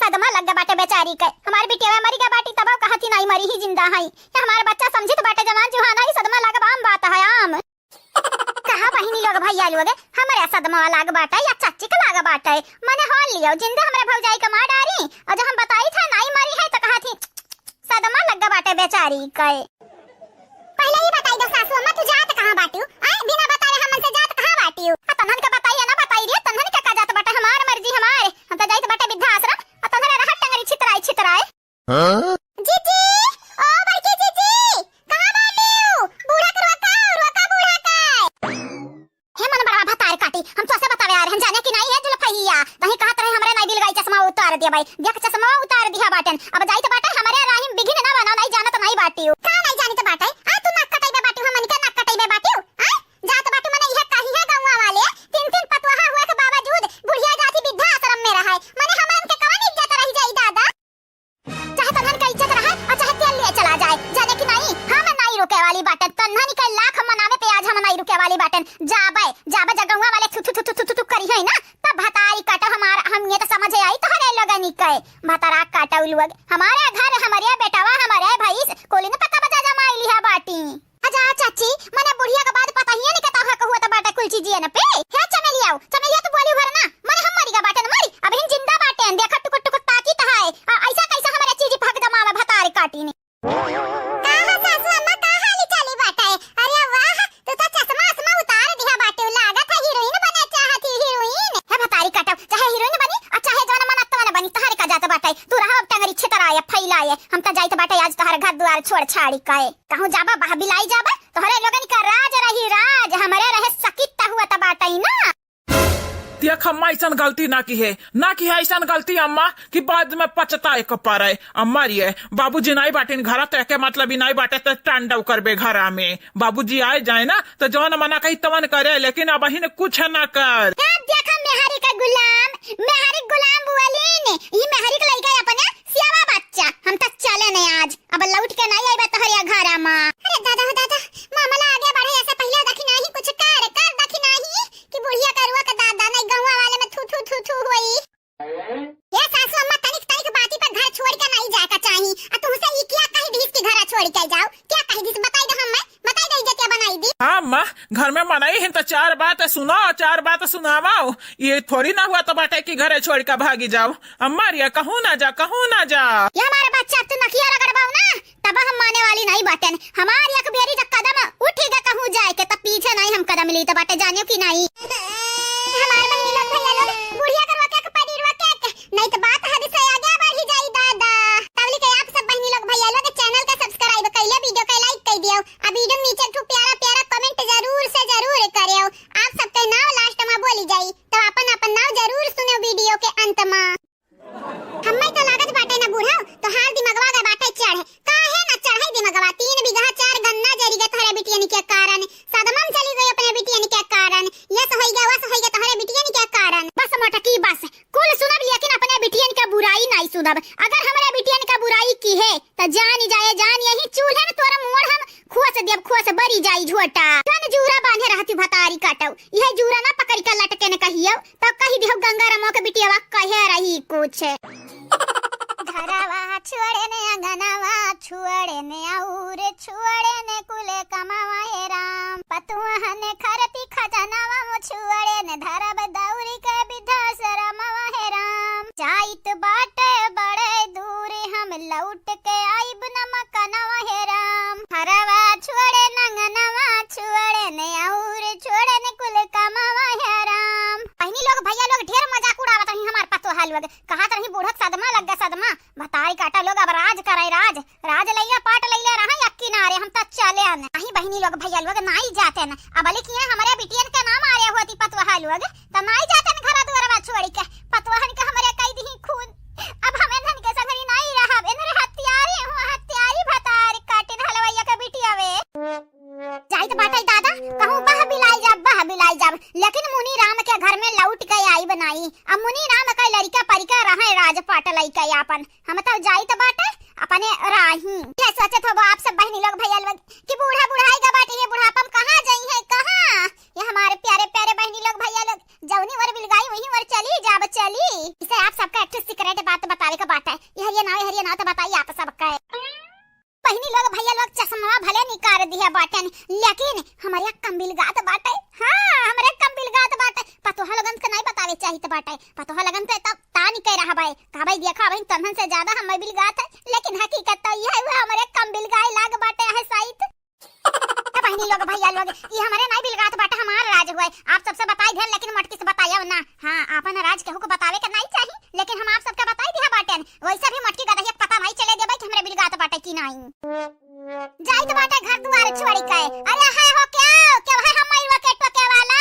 सदमा लग गए बाटे बेचारी के। हमार बिटिया मरी गए बाटी, तब कहती नाई मरी ही जिंदा हई। ये हमार बच्चा समझित बाटे, जवान जुहान हई, सदमा लग बा, आम बात है, आम। कहा बहिनी लोग, भैया लोग, हमरे सदमा लाग बाटे या चच्ची के लाग बाटे? मने हो लियो, जिंदे हमरे भौजाई के मार डारी, और जब हम बताई था नाई मरी है तो कहा थी, सदमा लग बाटे बेचारी के। पहले ही बताई दो सासू अम्मा, तू जात कहाँ बाटियो? आए, बिना बताए हमन से जात कहाँ बाटियो? आ तन्हन के बताई है ना बताई रे, तन्हन के का जात बाटे, हमार मर्जी हमार, हम तो जाइत बाटे वृद्धाश्रम, आ तन्हन हाँ? जीजी, ओ बड़की जीजी, कहाँ बाटिउ? बूढ़ा के रोका, रोका बूढ़ा के। हे मन बड़ा भतार काटी, हम तोसे बतावे आ रहन, जाने कि नाहीं है जुल्फहिया, तहीं कहत रहे हमरे नाई बिलगाई चश्मा उतार देबे। देख चश्मा उतार दिहा बाटेन, अब जाइत बाटे हमरे राही में बिघिन ना बना, नाहीं जानत नाहीं बाटिउ। का नाहीं जानित बाटे? आ तू नाक कटइबे बाटिउ, हमन के नाक कटइबे बाटिउ? आ? जात बाटू मने इहे कही है गौवा वाले, तीन तीन पतोहा हुए के बावजूद बुढ़िया जाति वृद्धाश्रम में रहे, मने हमरन के कवन इज्जत रहि जाई दादा? चाहे तन्हन के इज्जत रहे और चाहे तेल लिए चला जाए, जाने कि नाहीं, हम नाहीं रुके वाली बाटेन, तन्हन के लाख मनावे पे आज हम नाहीं रुके वाली बाटेन। जाबे, जाबे जब गौवा वाले थू थू थू थू थू थू करी है ना, तब भतारी काटो हमार, हम ये तो समझे आई तोहरे लोगनी के। भतारा काटो लोग, हमारे घर, हमारे बेटवा, हमारे भैंस, कोली ने पक्का बजा जमाई लिहा बाटी। अच्छा चाची, मने बुढ़िया के बाद पता ही नहीं कहता है कहुआ तो बाटे कुल चीजियन पे। हे चमेलिया, चमेलिया तू बोली भर ना, मने हम मरी गा बाटे न मरी, अब हिन जिंदा बाटे, देखा टुकुर टुकुर ताकी त है। आ, ऐसा कैसा हमारे चीजी भग जमावे भतारी काटी ने। का हो सासू अम्मा, का हाली चाली बाटे? अरे वाह, तू तो चश्मा उश्मा उतार दिहा बाटे, लागत है हीरोइन बने चाहत ही, हीरोइन। हे भतारी काटो, चाहे हीरोइन बनी, आ चाहे जवन मन तवन बनी, तोहरे का जात बाटे, तू रहा अब टंगरी छितराए, फैलाए, हम तो जाइत बाटे आज तोहर घर दुआर छोड़ छाड़ी के। कहूँ जाबा, बहबिलाई जाबा, तोहरे लोगन का राज रही राज, हमरे रहे सकित हुआ त बाटई ना। देख अम्मा, ऐसन गलती ना किहे, ना किहे ऐसन गलती अम्मा, कि बाद में पछताए क पड़े। अम्मा रे, बाबूजी नाई बाटिन घरा, त एके मतलब ई नाई बाटे, त तांडव करबे घरा में। बाबूजी आए जाए ना, त जवन मना कही तवन करे, लेकिन अबहिन कुछ ना कर। ए, देखा मेहरी का गुलाम, मेहरी गुलाम बोलिन, ई मेहरी के लइका अपने सियावा बच्चा, हम त चले नहीं आज, अब लौट के नहीं आइबा तोहरे घरा मा। अरे दादा हो दादा, मामला आगे बढ़े, ऐसे पहले देखी नहीं कुछ कर, कर देखी नहीं कि बुढ़िया करुआ का दादा नहीं गौवा वाले में थू थू थू थू होई। ये सासू अम्मा तनिक तनिक बाती पर घर छोड़ के नहीं जाए का चाही। आ तुमसे ई क्या कही दिस कि घर छोड़ के जाओ? क्या कही दिस बताई दे हमें, बताई दे इज्जतिया बनाई दी। हाँ अम्मा, घर में मनई हिन त चार बात सुनाओ, चार बात सुनावाओ। ये थोड़ी ना हुआ त बाटे कि घरे छोड़ के भागी जाओ। अम्मा रे, कहूँ ना जा, कहूँ ना जा। ये हमारे बच्चा, तू नकिया रगड़बाऊ ना, तब हम माने वाली नहीं बाटेन। हमार एक बेरी जब कदम उठी गा कहूँ जाए के, तब पीछे नहीं हम कदम ली त बाटे, जानियो कि नहीं। हमार बहिनी लोग, भैया लोग, बुढ़िया के रोके के पड़ी, रोके के, नहीं त बात हद से आगे बढ़ी जाई दादा। तबली के आप सब बहिनी लोग, भैया लोग channel के subscribe कइले, video के like कइ दियो, आ video नीचे एक ठो प्यारा प्यारा comment जरूर से जरूर करियो। आप सबके नाव last में बोली जाई, तो अपन अपन नाव जरूर सुनो video के अंत में। हम्मे तो लागत बाटे ना बूढ़ा, तोहार दिमगवा गा बाटे चढ़। काहे ना चढ़े दिमगवा? तीन बीघा चार गन्ना जरी गे तोहरे बिटियन के कारण। सदमा में चली गई अपने बिटियन के कारण। यस होई गे, वस होई गे तोहरे बिटियन के कारण। बस मोटकी बस, कुल सुनब लेकिन अपने बिटियन के बुराई नहीं सुनब। अगर हमरे बिटियन के बुराई किहे त जानी जाए, जान यही चूल्हे में तोरा मुड़ हम खोस देब, खोस बरी जाई झोटा। जौन जूरा बांधे रहती भतारी काटो, इहे जूरा ना पकड़ी के लटके न कहियो, तब कही दिहो गंगा रामो के बिटियावा कहे रही कुछ। घरवा छोड़े ने अंगनवा छोड़े ने और छोड़े ने कुल कमावा हे राम। पतुहन खरती खजनवा छोड़े ने धरब दौरी के वृद्धाश्रमवा हे राम। जाइत बाटे बड़े दूर हम लौट के आइब न मकनवा हे राम। घरवा छोड़े न अंगनवा छोड़े ने और छोड़े ने कुल कमावा हे राम। बहिनी लोग भैया लोग ढेर मजाक उड़ावत रही हमार पतोहा लोग, कहत रही बूढ़क सदमा लग गा सदमा। भतारी काटा लोग अब राज करे राज, राज लैया पाट लैले रहा एक किनारे, हम त चले न। अही बहिनी लोग भैया लोग नाई जाते न, अब लेकिन हमरे बिटियन के ना मारे होती पतोहा लोग, त नाई जाते न घरा दुआरवा छोड़ी के, पतोहन के हमरे कई दिही खून। अब हम एनहन के संगरी नाई रहब, एनहरे हत्यारे हुआ, हत्यारी भतार काटिन हलवैया के बिटियावे। जाइत बाटे दादा, कहूँ बह बिलाई जाब, बह बिलाई जाब, लेकिन मुनि राम के घर में लौट के आइब नाई। अब मुनि राम के लड़का परिका रहे राजपाट लइके आपन, हम तो जाइत बाटे अपने राही। ये सोचत होबो आप सब बहिनी लोग भैया लोग कि बूढ़ा बुढ़ाई का बाटे, ये बुढ़ापा में कहाँ जाई है, कहाँ? ये हमारे प्यारे प्यारे बहिनी लोग भैया लोग, जौनी ओर बिलगाई वहीं ओर चली जाब चली। इसे आप सबका एक ठो secret बात बतावे का बाटे। ये हरिया नाव, ये हरिया नाव तो बताई आप सबका। बहिनी लोग भैया लोग चश्मा भले निकाल दिया बाटेन, लेकिन हमरे कम बिलगात बाटे। हाँ, हमरे कम बिलगात बाटे। पतोहा लोगन के नहीं बतावे चाहित बाटे। पतोहा लोगन के तब तानी कह रहा भाई, का भाई देखा भाई तन्हन से ज्यादा हम बिलगात है, लेकिन हकीकत तो यह हुआ हमरे कम बिलगाए लाग बाटे है साइत। ए बहिनी लोग भैया लोग, ई हमरे नहीं बिलगात बाटे, हमार राज हुए। आप सबसे बताई देन, लेकिन मटकी से बतायब ना। हाँ, आपन राज केहू को बतावे के नहीं चाही, लेकिन हम आप सबके बताई दिया बाटेन। वैसे भी मटकी गदहिया के पता नहीं चले दे। नाहीं। जाइत बाटे घर दुआर छोड़ि के। अरे है हो क्या? क्या है हम मइवा के टोके वाला?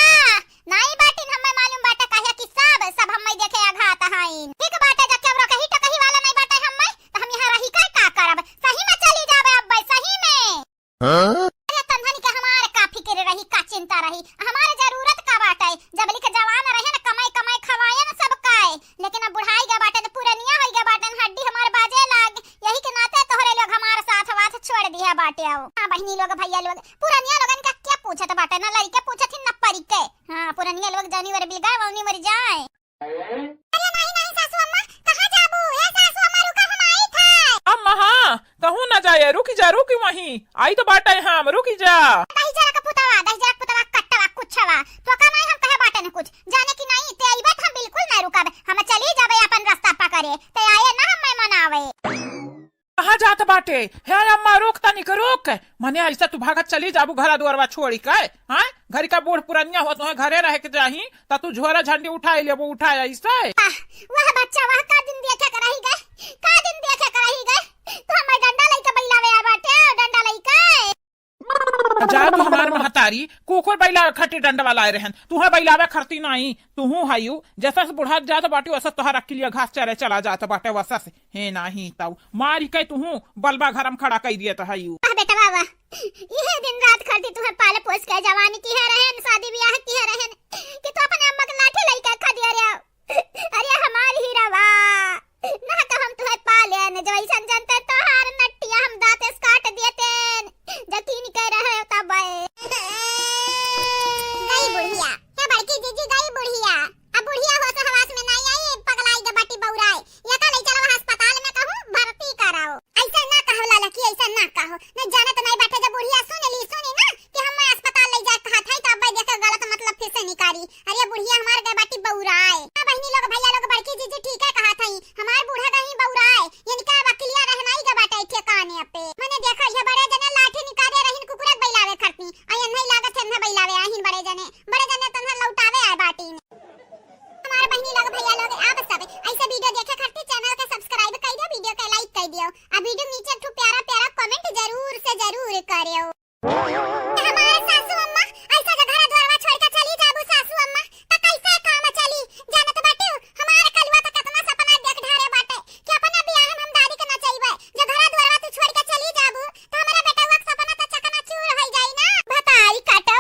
नाहीं बाटिन, हम्मे मालूम बाटे काहे कि सब, सब हम्मे देखे अघात हइन। ठीक बाटे, जब केवरो कही टोकही वाला नाहीं बाटे हम्मे, त हम यहाँ रही के का करब? सही में चली जाबे अब्बे, सही में। हाँ? अरे तन्हन के हमार का फिकिर रही, का चिंता रही? हमार जरूरत का बाटे? जब लिक जवान रहे न, कमाई कमाई खवाए न सब काए, लेकिन अब बुढ़ाई गए बाटे, पुरनिया होई गए बाटे, हड्डी हमार बाजे लाग, यही के नाते तोहरे लोग हमार साथ वाथ छोड़ दिया बाटे। आओ हाँ बहिनी लोग, भैया लोग, पुरनिया लोगन का क्या पूछत बाटे? न लड़के पूछत ही न परिके। हाँ पुरनिया लोग जौनी ओर बिल गए वौनी ओर जाए। अरे नाहीं, नाहीं सासू अम्मा, कहाँ जाबू? ए सासू अम्मा, रुका, हम आइत है। अम्मा, हाँ, कहूँ ना जाए, रुकि जा, रुकि वहीं, आइत बाटे हम, रुकि जा। दहिजरा का पुतवा, दहिजरा का पुतवा, कट्टवा, कुछवा, तोका नाहीं हम कहे बाटे न कुछ, जाने कि नाहीं, ते अइबे त हम बिल्कुल नाहीं रुकब, हम चली जाबे अपन रास्ता पकड़े, ते आए ना हम्मे मनावे। कहाँ जात बाटे? हे अम्मा, रुक तनिक, रुक। मने अइसे तू भागत चली जाबू घरा दुआरवा छोड़ि के, हाँ? घरी का बूढ़ पुरनिया हो, तोहे घरे रहे के चाही, त तू झोरा झंडी उठाए लेबू, उठाए अइसे। आह, वह बच्चा, वह का दिन देखे के रही गए, का दिन देखे के रही गए। तू हमार डंडा लइके बइलावे आ बाटे, डंडा लइके। जाबू हमार महतारी, कुकुर बइलावे खटी डंडवा लाए रहन, तुहे बइलावे खरती नाहीं, तुहू हयू, जैसे से बुढ़ात जात बाटी, वैसे तोहार अकिलिया घास चरे चला जात बाटे, वैसे से। हे नाहीं तऊ, मारी के तुहू बलबा घरम खड़ा कइ दियत हयू। वाह बेटवा वाह, इहे दिन रात खरती तुहे पाल पोस के जवानी किहे रहन, शादी बियाह किहे रहन, कि तू अपने अम्मा के लाठी लइके खदिया रे। अरे हमार हीरावा, ना तो हम तुहे पालेन, जब अइसन जनते तोहार नटिया हम दाँत से काट देतेन, जकीन के रहे तब। गई बुढ़िया, हे बड़की जीजी, गई बुढ़िया। अब बुढ़िया होश हवास में नाहीं आई, पगलाई के बाटी बउराए। ये का ले चलो अस्पताल में कहूँ भर्ती कराओ। अइसे ना कहो ललकी, अइसे ना कहो। न जानत नाहीं बाटे, जब बुढ़िया सुन ली, सुनी ना कि हम अस्पताल ले जाए कहत हई, तो अब्बे देखे गलत मतलब फिर से निकारी। अरे बुढ़िया हमार गए बाटी बउराए। हाँ बहिनी लोग, भैया लोग, बड़की जीजी ठीक है कहत हई, हमार बूढ़ा गई बउराए। इनका वकिलिया रहनाई के बाटे ठिकाने पे। मने देखा, ये बड़े जने लाठी निकाले रहिन कुकुरक बइलावे खरती। आ ये नहीं लागत है, न बइलावे आहिन बड़े जने। बड़े जने तन्हा लौटावे आए बाटी। हमारे बहिनी लोग, भैया लोग, आप सब ऐसे video देखे खातिर channel के subscribe कर दियो, video के like कर दियो, आ video नीचे ठू प्यारा प्यारा comment जरूर से जरूर करियो। हमारे सासू अम्मा, ऐसा जो घरा द्वारवा छोड़ के चली जाबू सासू अम्मा, त कैसे काम चली? जानत बाटू, हमार कलुआ त कितना सपना देख ढारे बाटे कि अपने बियाह में हम दादी के नचैबे। जो घरा द्वारवा तू छोड़ के चली जाबू, त हमारे बेटवा के सपना त चकनाचूर हो जाई ना। भतारी काटो,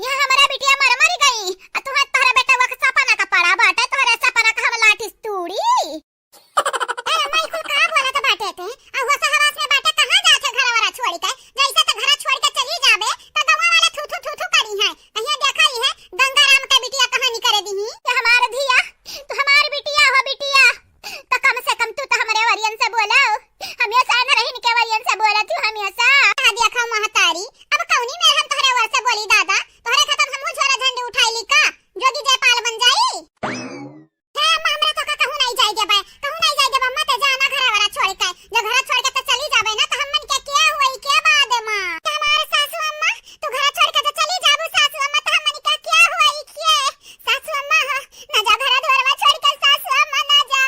यहाँ हमारा बिटिया मर मर गई, आ तुहार तोहरा बेटवा के सपना का पड़ा बाटे, तोहरे सपना का हम लाठी से तूड़ी। ए अम्मा, ई कुल का बोलत बाटे ते? आ होश हवास में बाटे, कहाँ जात है घरा वरा छोड़ के? जैसे तो घरा छोड़ के चली जाबे, तो गौवा वाले थू थू थू थू करी हैं। कहिया देखा ही है, गंगाराम के बिटिया कहानी करे दीही। ये हमार धिया, तू हमार बिटिया हो बिटिया, तो कम से कम तू तो हमरे वरियन से बोलो। हमेशा न रहिन के वरियन से बोलत हूँ हमेशा। आ देखा महतारी, अब कौनी मेर हम तोहरे वर से बोली दादा, तोहरे खतम हमहू झोरा झंडी उठाई ली का? जोगी जयपाल बन जाई। हे अम्मा, हमरा तोका कहूँ नाहीं जाए देबे, कहूँ नाहीं जाए देबे अम्मा, ते जा ना घरा वरा छोड़ के। जो घरा छोड़ के ते चली जाबे ना, तो हमन के क्या हुई, के बाद माँ? ते हमारे सासू अम्मा, तू घरा छोड़ के तो चली जाबू सासू अम्मा, तो हमन के क्या हुई, के? सासू अम्मा हो, ना जा घरा दुआरवा छोड़ के सासू अम्मा, ना जा।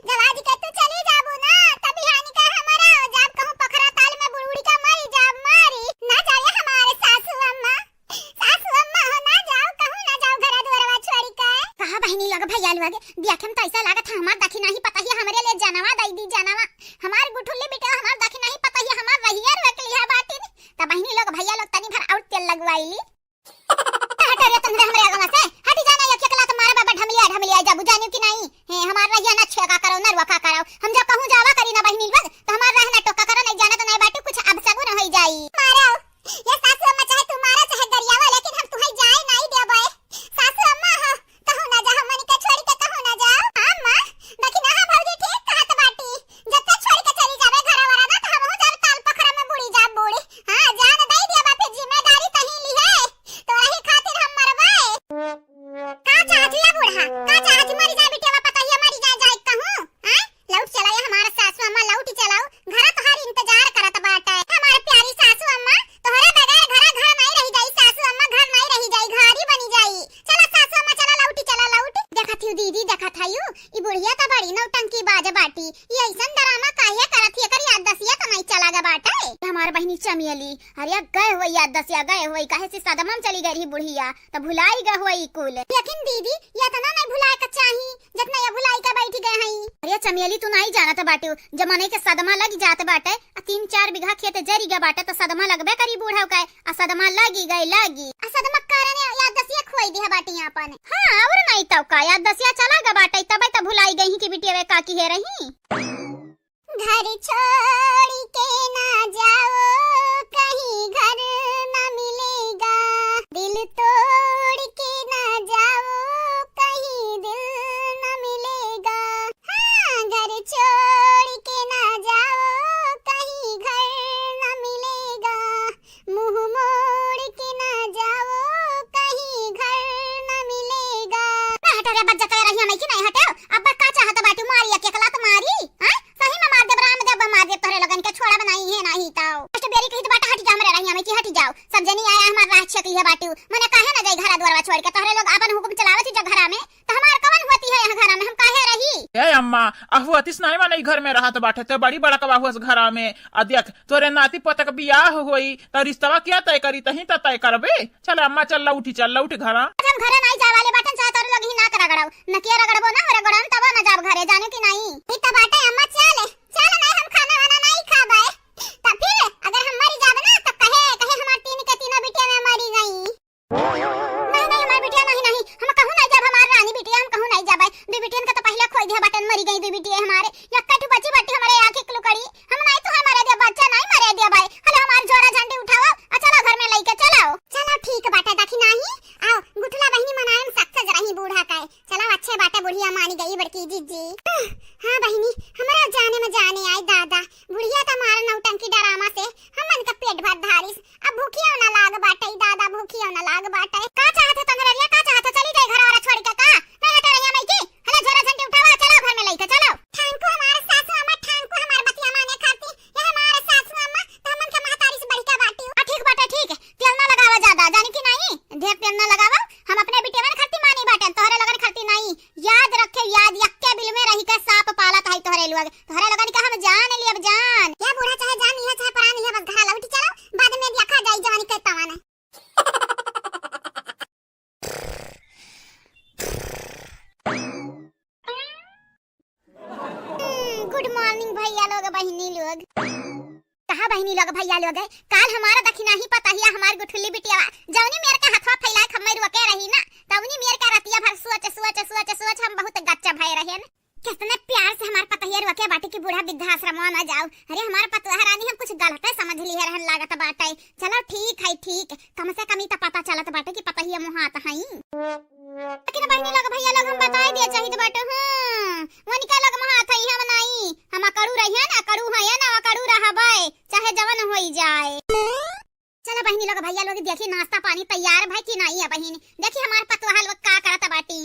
जब आज के तू चली जाबू ना, तब बिहानी के हमारा हो जाब कहूँ पोखरा ताल में बुड़ उड़ के मरी जाब, मारी। ना जाए हमारे सासू अम्मा। सासू अम्मा हो, ना जाओ, कहूँ ना जाओ घरा दुआरवा छोड़ के। कहा बहिनी लोग, भैया लोग, देखे में तो ऐसा लागत है हमार दखिनही पतहिया हमरे लिए जनवा दई दी, जनवा। हमार गुठुल्ली बिटिया, हमार दखिनही पतहिया हमार रहिया रोक लिहा बाटिन। त बहिनी लोग, भैया लोग, तनी भर और तेल लगवाई ली। हट रे तुम रे हमरे आगवा से, हटी जाना, एक एक लात मारे बाबा ढमलिया, ढमलिया जाबू, जानियो कि नाहीं? हे, हमार रहिया ना छेका करो, ना रोका करो। हम जब कहूँ जावा करी ना बहिनी लोग, तो हमार रह ना टोका करो, नाहीं जाना तो नाहीं बाटी, कुछ अब सगुन होई जाई। मारो, ये सासू अम्मा चाहे तू मारा चाहे गरियावा, लेकिन हम तुहई जाए नाहीं देबे। सासू अम्मा हो, कहूँ ना जा, हमनी के छोड़ के कहूँ ना जा। हाँ अम्मा, बाकी ना हाँ भौजी ठीक कहत बाटी, जब तक छोड़ के चली जाबे घरवा कैसन ड्रामा काहे करत ही? एकर याददसिया त नहीं चला गा बाटे। हमार बहिनी चमेली, अरे गए हुए याददसिया, गए हुए, काहे से सदमा में चली गई रही बुढ़िया, त भुलाई गए हुए ई कुल। लेकिन दीदी, ये इतना नहीं भुलाए का चाही, जितना ये भुलाई के बैठी गए हई। अरे चमेली, तू नहीं जानत बाटू, जब मनई के सदमा लग जात बाटे, आ तीन चार बीघा खेत जरी गए बाटे, त सदमा लगबे करी बूढ़ा का। आ सदमा लागी गई, लागी। आ सदमा के कारण या-, याददसिया खोई दिया बाटी आपन। हाँ, और नहीं तब का, याददसिया चला गा बाटे, तबे त भुलाई गई कि बिटिया वे का किहे रही। घर छोड़ के ना जाओ, कहीं घर ना मिलेगा। दिल तोड़ के ना जाओ, कहीं दिल ना मिलेगा। हाँ, घर छोड़ के ना जाओ, कहीं घर ना मिलेगा। मुंह मोड़ के ना जाओ, कहीं घर न मिलेगा। ना हटो रे, बज्जत रही हमें कि नहीं हटो। अब का चाहत बाटू, मारी एक एक लात मारी? हैं? सही में मार देब, राम देब, मार देब तोहरे लोगन के, छोड़ब नहीं है नहीं तो। First बेरी कहित बाटा हट जा हमरे रही हमें कि हट जाओ। सब जनी आया हमार राह छेक लिहे बाटू। मने काहे ना जाई घरा दुआरवा छोड़ के, तोहरे लोग आपन हुकुम चलावत ही जब घरा में, त हमार कवन होती है यहाँ घरा में, हम काहे रही? ए अम्मा, अहुअतिस नाई माने ई घर में रहत बाटे, ते बड़ी बड़कवा हुअस घरा में। आ देख, तोरे नाती पोतक बियाह होई, त रिश्तवा क्या तय करी, तहीं त तय करबे। चल अम्मा, चल लौटी, चल लौट घरा। आज हम घरे नाई जाए वाले बाटन, चाहे तोरे लोग ही नाक रगड़ाओ, नकिया रगड़बो ना, हमरे गोड़न तबो ना जाब घरे, जाने की नाई। ई त बाटे अम्मा, चल, चल नाई, हम खाना वाना नाई खाबे। त फिर अगर हम मरी जाब ना, त कहे, कहे हमार तीन के तीनों बिटिया में मरी गई। नहीं, नहीं, हमार बिटिया नहीं, नहीं, हम कहूँ नहीं जाब, हमार रानी बिटिया, हम कहूँ नहीं जाबे। दुई बिटियन का तो पहले खोई दिया बाटन, मरी गई दुई बिटिया हमारे। यक्का ठू बची बाटी हमारे आँख एक लुकड़ी, हम नहीं तो हमारे दिया बच्चा नहीं मरे दिया भाई। हलो हमार झोरा झंडी उठाओ, आ चलो घर में लइके चलो। चलो ठीक बाटे, देखी नहीं, आओ गुठला बहिनी मनाए में success रही बूढ़ा का। चलो अच्छे बाटे, बुढ़िया मानी गई बड़की जीजी। हाँ बहिनी, हमरा जाने में जाने आई दादा, बुढ़िया त मार नौटंकी डरामा से हमन का पेट भर धारिस। अब भूखियो ना लाग बाटे दादा, भूखियो ना लाग बाटे। का चाहत है तंगररिया, का चाहत है? चली जाई घर और छोड़ के का? नहीं हटे रहिया मैं की? हला झोरा झंडी उठावा, चलो घर में लइके चलो। ठांकू हमार सासू अम्मा, ठांकू हमार बतिया माने खाती। ये हमार सासू अम्मा त हमन के महतारी से बढ़ के बाटी। आ, ठीक बाटे, ठीक। तेल ना लगावा ज्यादा, जानी कि नहीं? ढेर तेल ना लगावा। हम अपने बिटिया में खाती मानी बाटे, तोहरे लगन खाती नहीं। याद रखे, याद, यक्के बिल में रही के सांप पालत है तोहरे लोग। तोहरे लोगन के हम जान लियब जान। या बूढ़ा चाहे जान लिया, चाहे परान लिया, बस घरा लौट चलो, बाद में देखा जाई जवानी के तवाना। हम्म, good morning भैया लोग, बहिनी लोग। कहाँ बहिनी लोग, भैया लोग है? काल हमारा दखिनाही पतहिया, हमार गुठुल्ली बिटिया, जौनी मेर का हथवा फैलाए खम्मे रुके रही ना, तौनी मेर का रतिया भर सोच, सोच, सोच, सोच हम बहुत गच्चा भय रहे न। कितने प्यार से हमार पतहिया रुके बाटे कि बूढ़ा वृद्धाश्रम ना जाओ। अरे हमार पतोह रानी हम कुछ गलते समझ लिए रहन लागत बाटे। चलो ठीक है, ठीक, कम से कम ई त पता चलत बाटे कि पतहिया मुहात हई। लेकिन बहिनी लोग, भैया लोग, हम बताए दिए चाहित बाटे, हाँ, वनिका लोग मुहात हई, हम नाई, हम अकड़ू रहिए ना, अकड़ू है ना, अकड़ू रहबे, चाहे जवन होई जाए। चलो बहिनी लोग, भैया लोग, देखी नाश्ता पानी तैयार भई कि नाई है बहिनी, देखी हमार पतोह लोग का करत बाटी।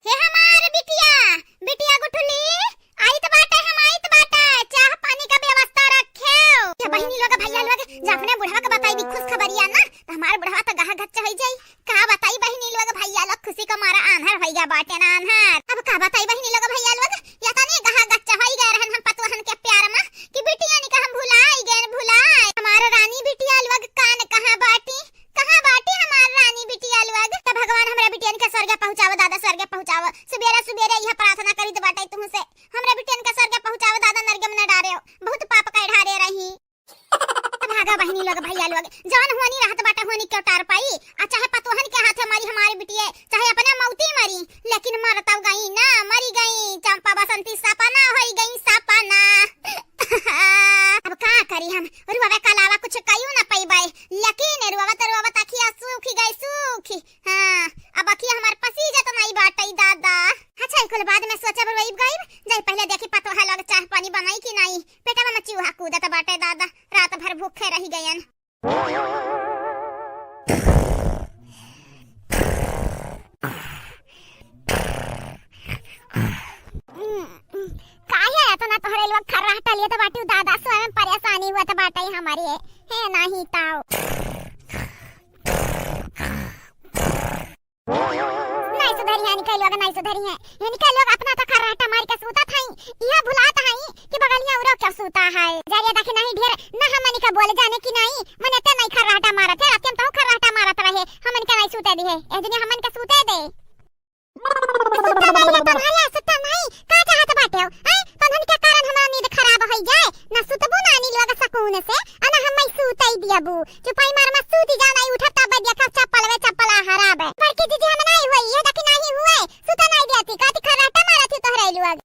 हे हमार बिटिया, बिटिया गुठुली, आइत बाटे हम, आइत बाटे, चाह पानी का व्यवस्था रखेव। ये बहिनी लोग, भैया लोग, जब अपने बुढ़वा के बताई दी खुश खबरिया ना, त हमार बुढ़वा त गहा गच्चा होई जाई। का बताई बहिनी लोग, भैया लोग, खुशी का मारा आन्हर होई गया बाटे ना आन्हर। अब का बताई बहिनी लोग, भैया लोग, या तनी गहा गच्चा होई गए रहन हम पतोहन के प्यार में कि बिटिया निका हम भुलाई गए, भुलाई। हमार रानी बिटिया लोग कान कहाँ बाटी? कहाँ बाटी हमार रानी बिटिया लोग? त भगवान हमरा बिटियन के स्वर्ग पहुँचावो दादा, स्वर्ग पहुँचावो। सुबेरे सुबेरे यह प्रार्थना करित बाटे तुहसे, हमरा बिटियन के स्वर्ग पहुँचावो दादा, नरक में न डारे, बहुत पाप का ढारे रही। भागा बहिनी लोग, भैया लोग, जवन होनी रहत बाटे होनी क्यों टार पाई? आ चाहे पतोहन के हाथे मरी हमारी बिटिये, चाहे अपने मौती मरी, लेकिन मर तब गई ना, मरी गई। चंपा बसंती सपना होई गई, सपना। अब का करी हम, रुआवे के अलावा कुछ कइयो ना पइबे। लेकिन रुआवत रुआवत अखिया सूखी गई, सूखी। हाँ, अब अखिया हमार पसीजत नाई बाटई दादा। अच्छा, ई कुल बाद में सोचब, रोइब गाइब, जाई पहले देखी पतोह लोग चाह पानी बनाई कि नाई। पेटवा में चूहा कूदत बाटे दादा, रात भर भूखे रही गयन। काहे इतना तोहरे लोग खर्राटा लेत बाटू दादा, स्वयं परेशानी होत बाटे हमरे, है नाही ताऊ। नाई सुधरिहन ते लोग नाहीं सुधरिहैं। इनके लोग अपना तो खर्राटा मार के सूतत हईं, इहे भुलात हईं कि बगलिया उरो के सूता है। जा रे दखिनही, ढेर ना हमनी के बोल, जाने कि नाहीं, मने ते नाहीं खर्राटा मारत है, रात के तहूँ खर्राटा मारत रहे, हमन के नाहीं सूते दिहे, ए दुनिया हमन के सूते दे। सुत्ता नाहीं, तन्हाया सुत्ता नाहीं, का चाहत बाटे हो? हैं? तन्हन के कारण हमार नींद खराब होई जाए, ना सुतबू ना नी लोग सकून से, आ ना हम्मे सूतई दियबू। चुपाई मार मत सूती जा, नाहीं उठब तब देखब चप्पल वे चप्पल आ हराब। बड़की जीजी हम नाहीं हुए, ये दखिनही हुए, सुत्ता नाहीं देती, काती खर्राटा मारत ही तोहरे लोग।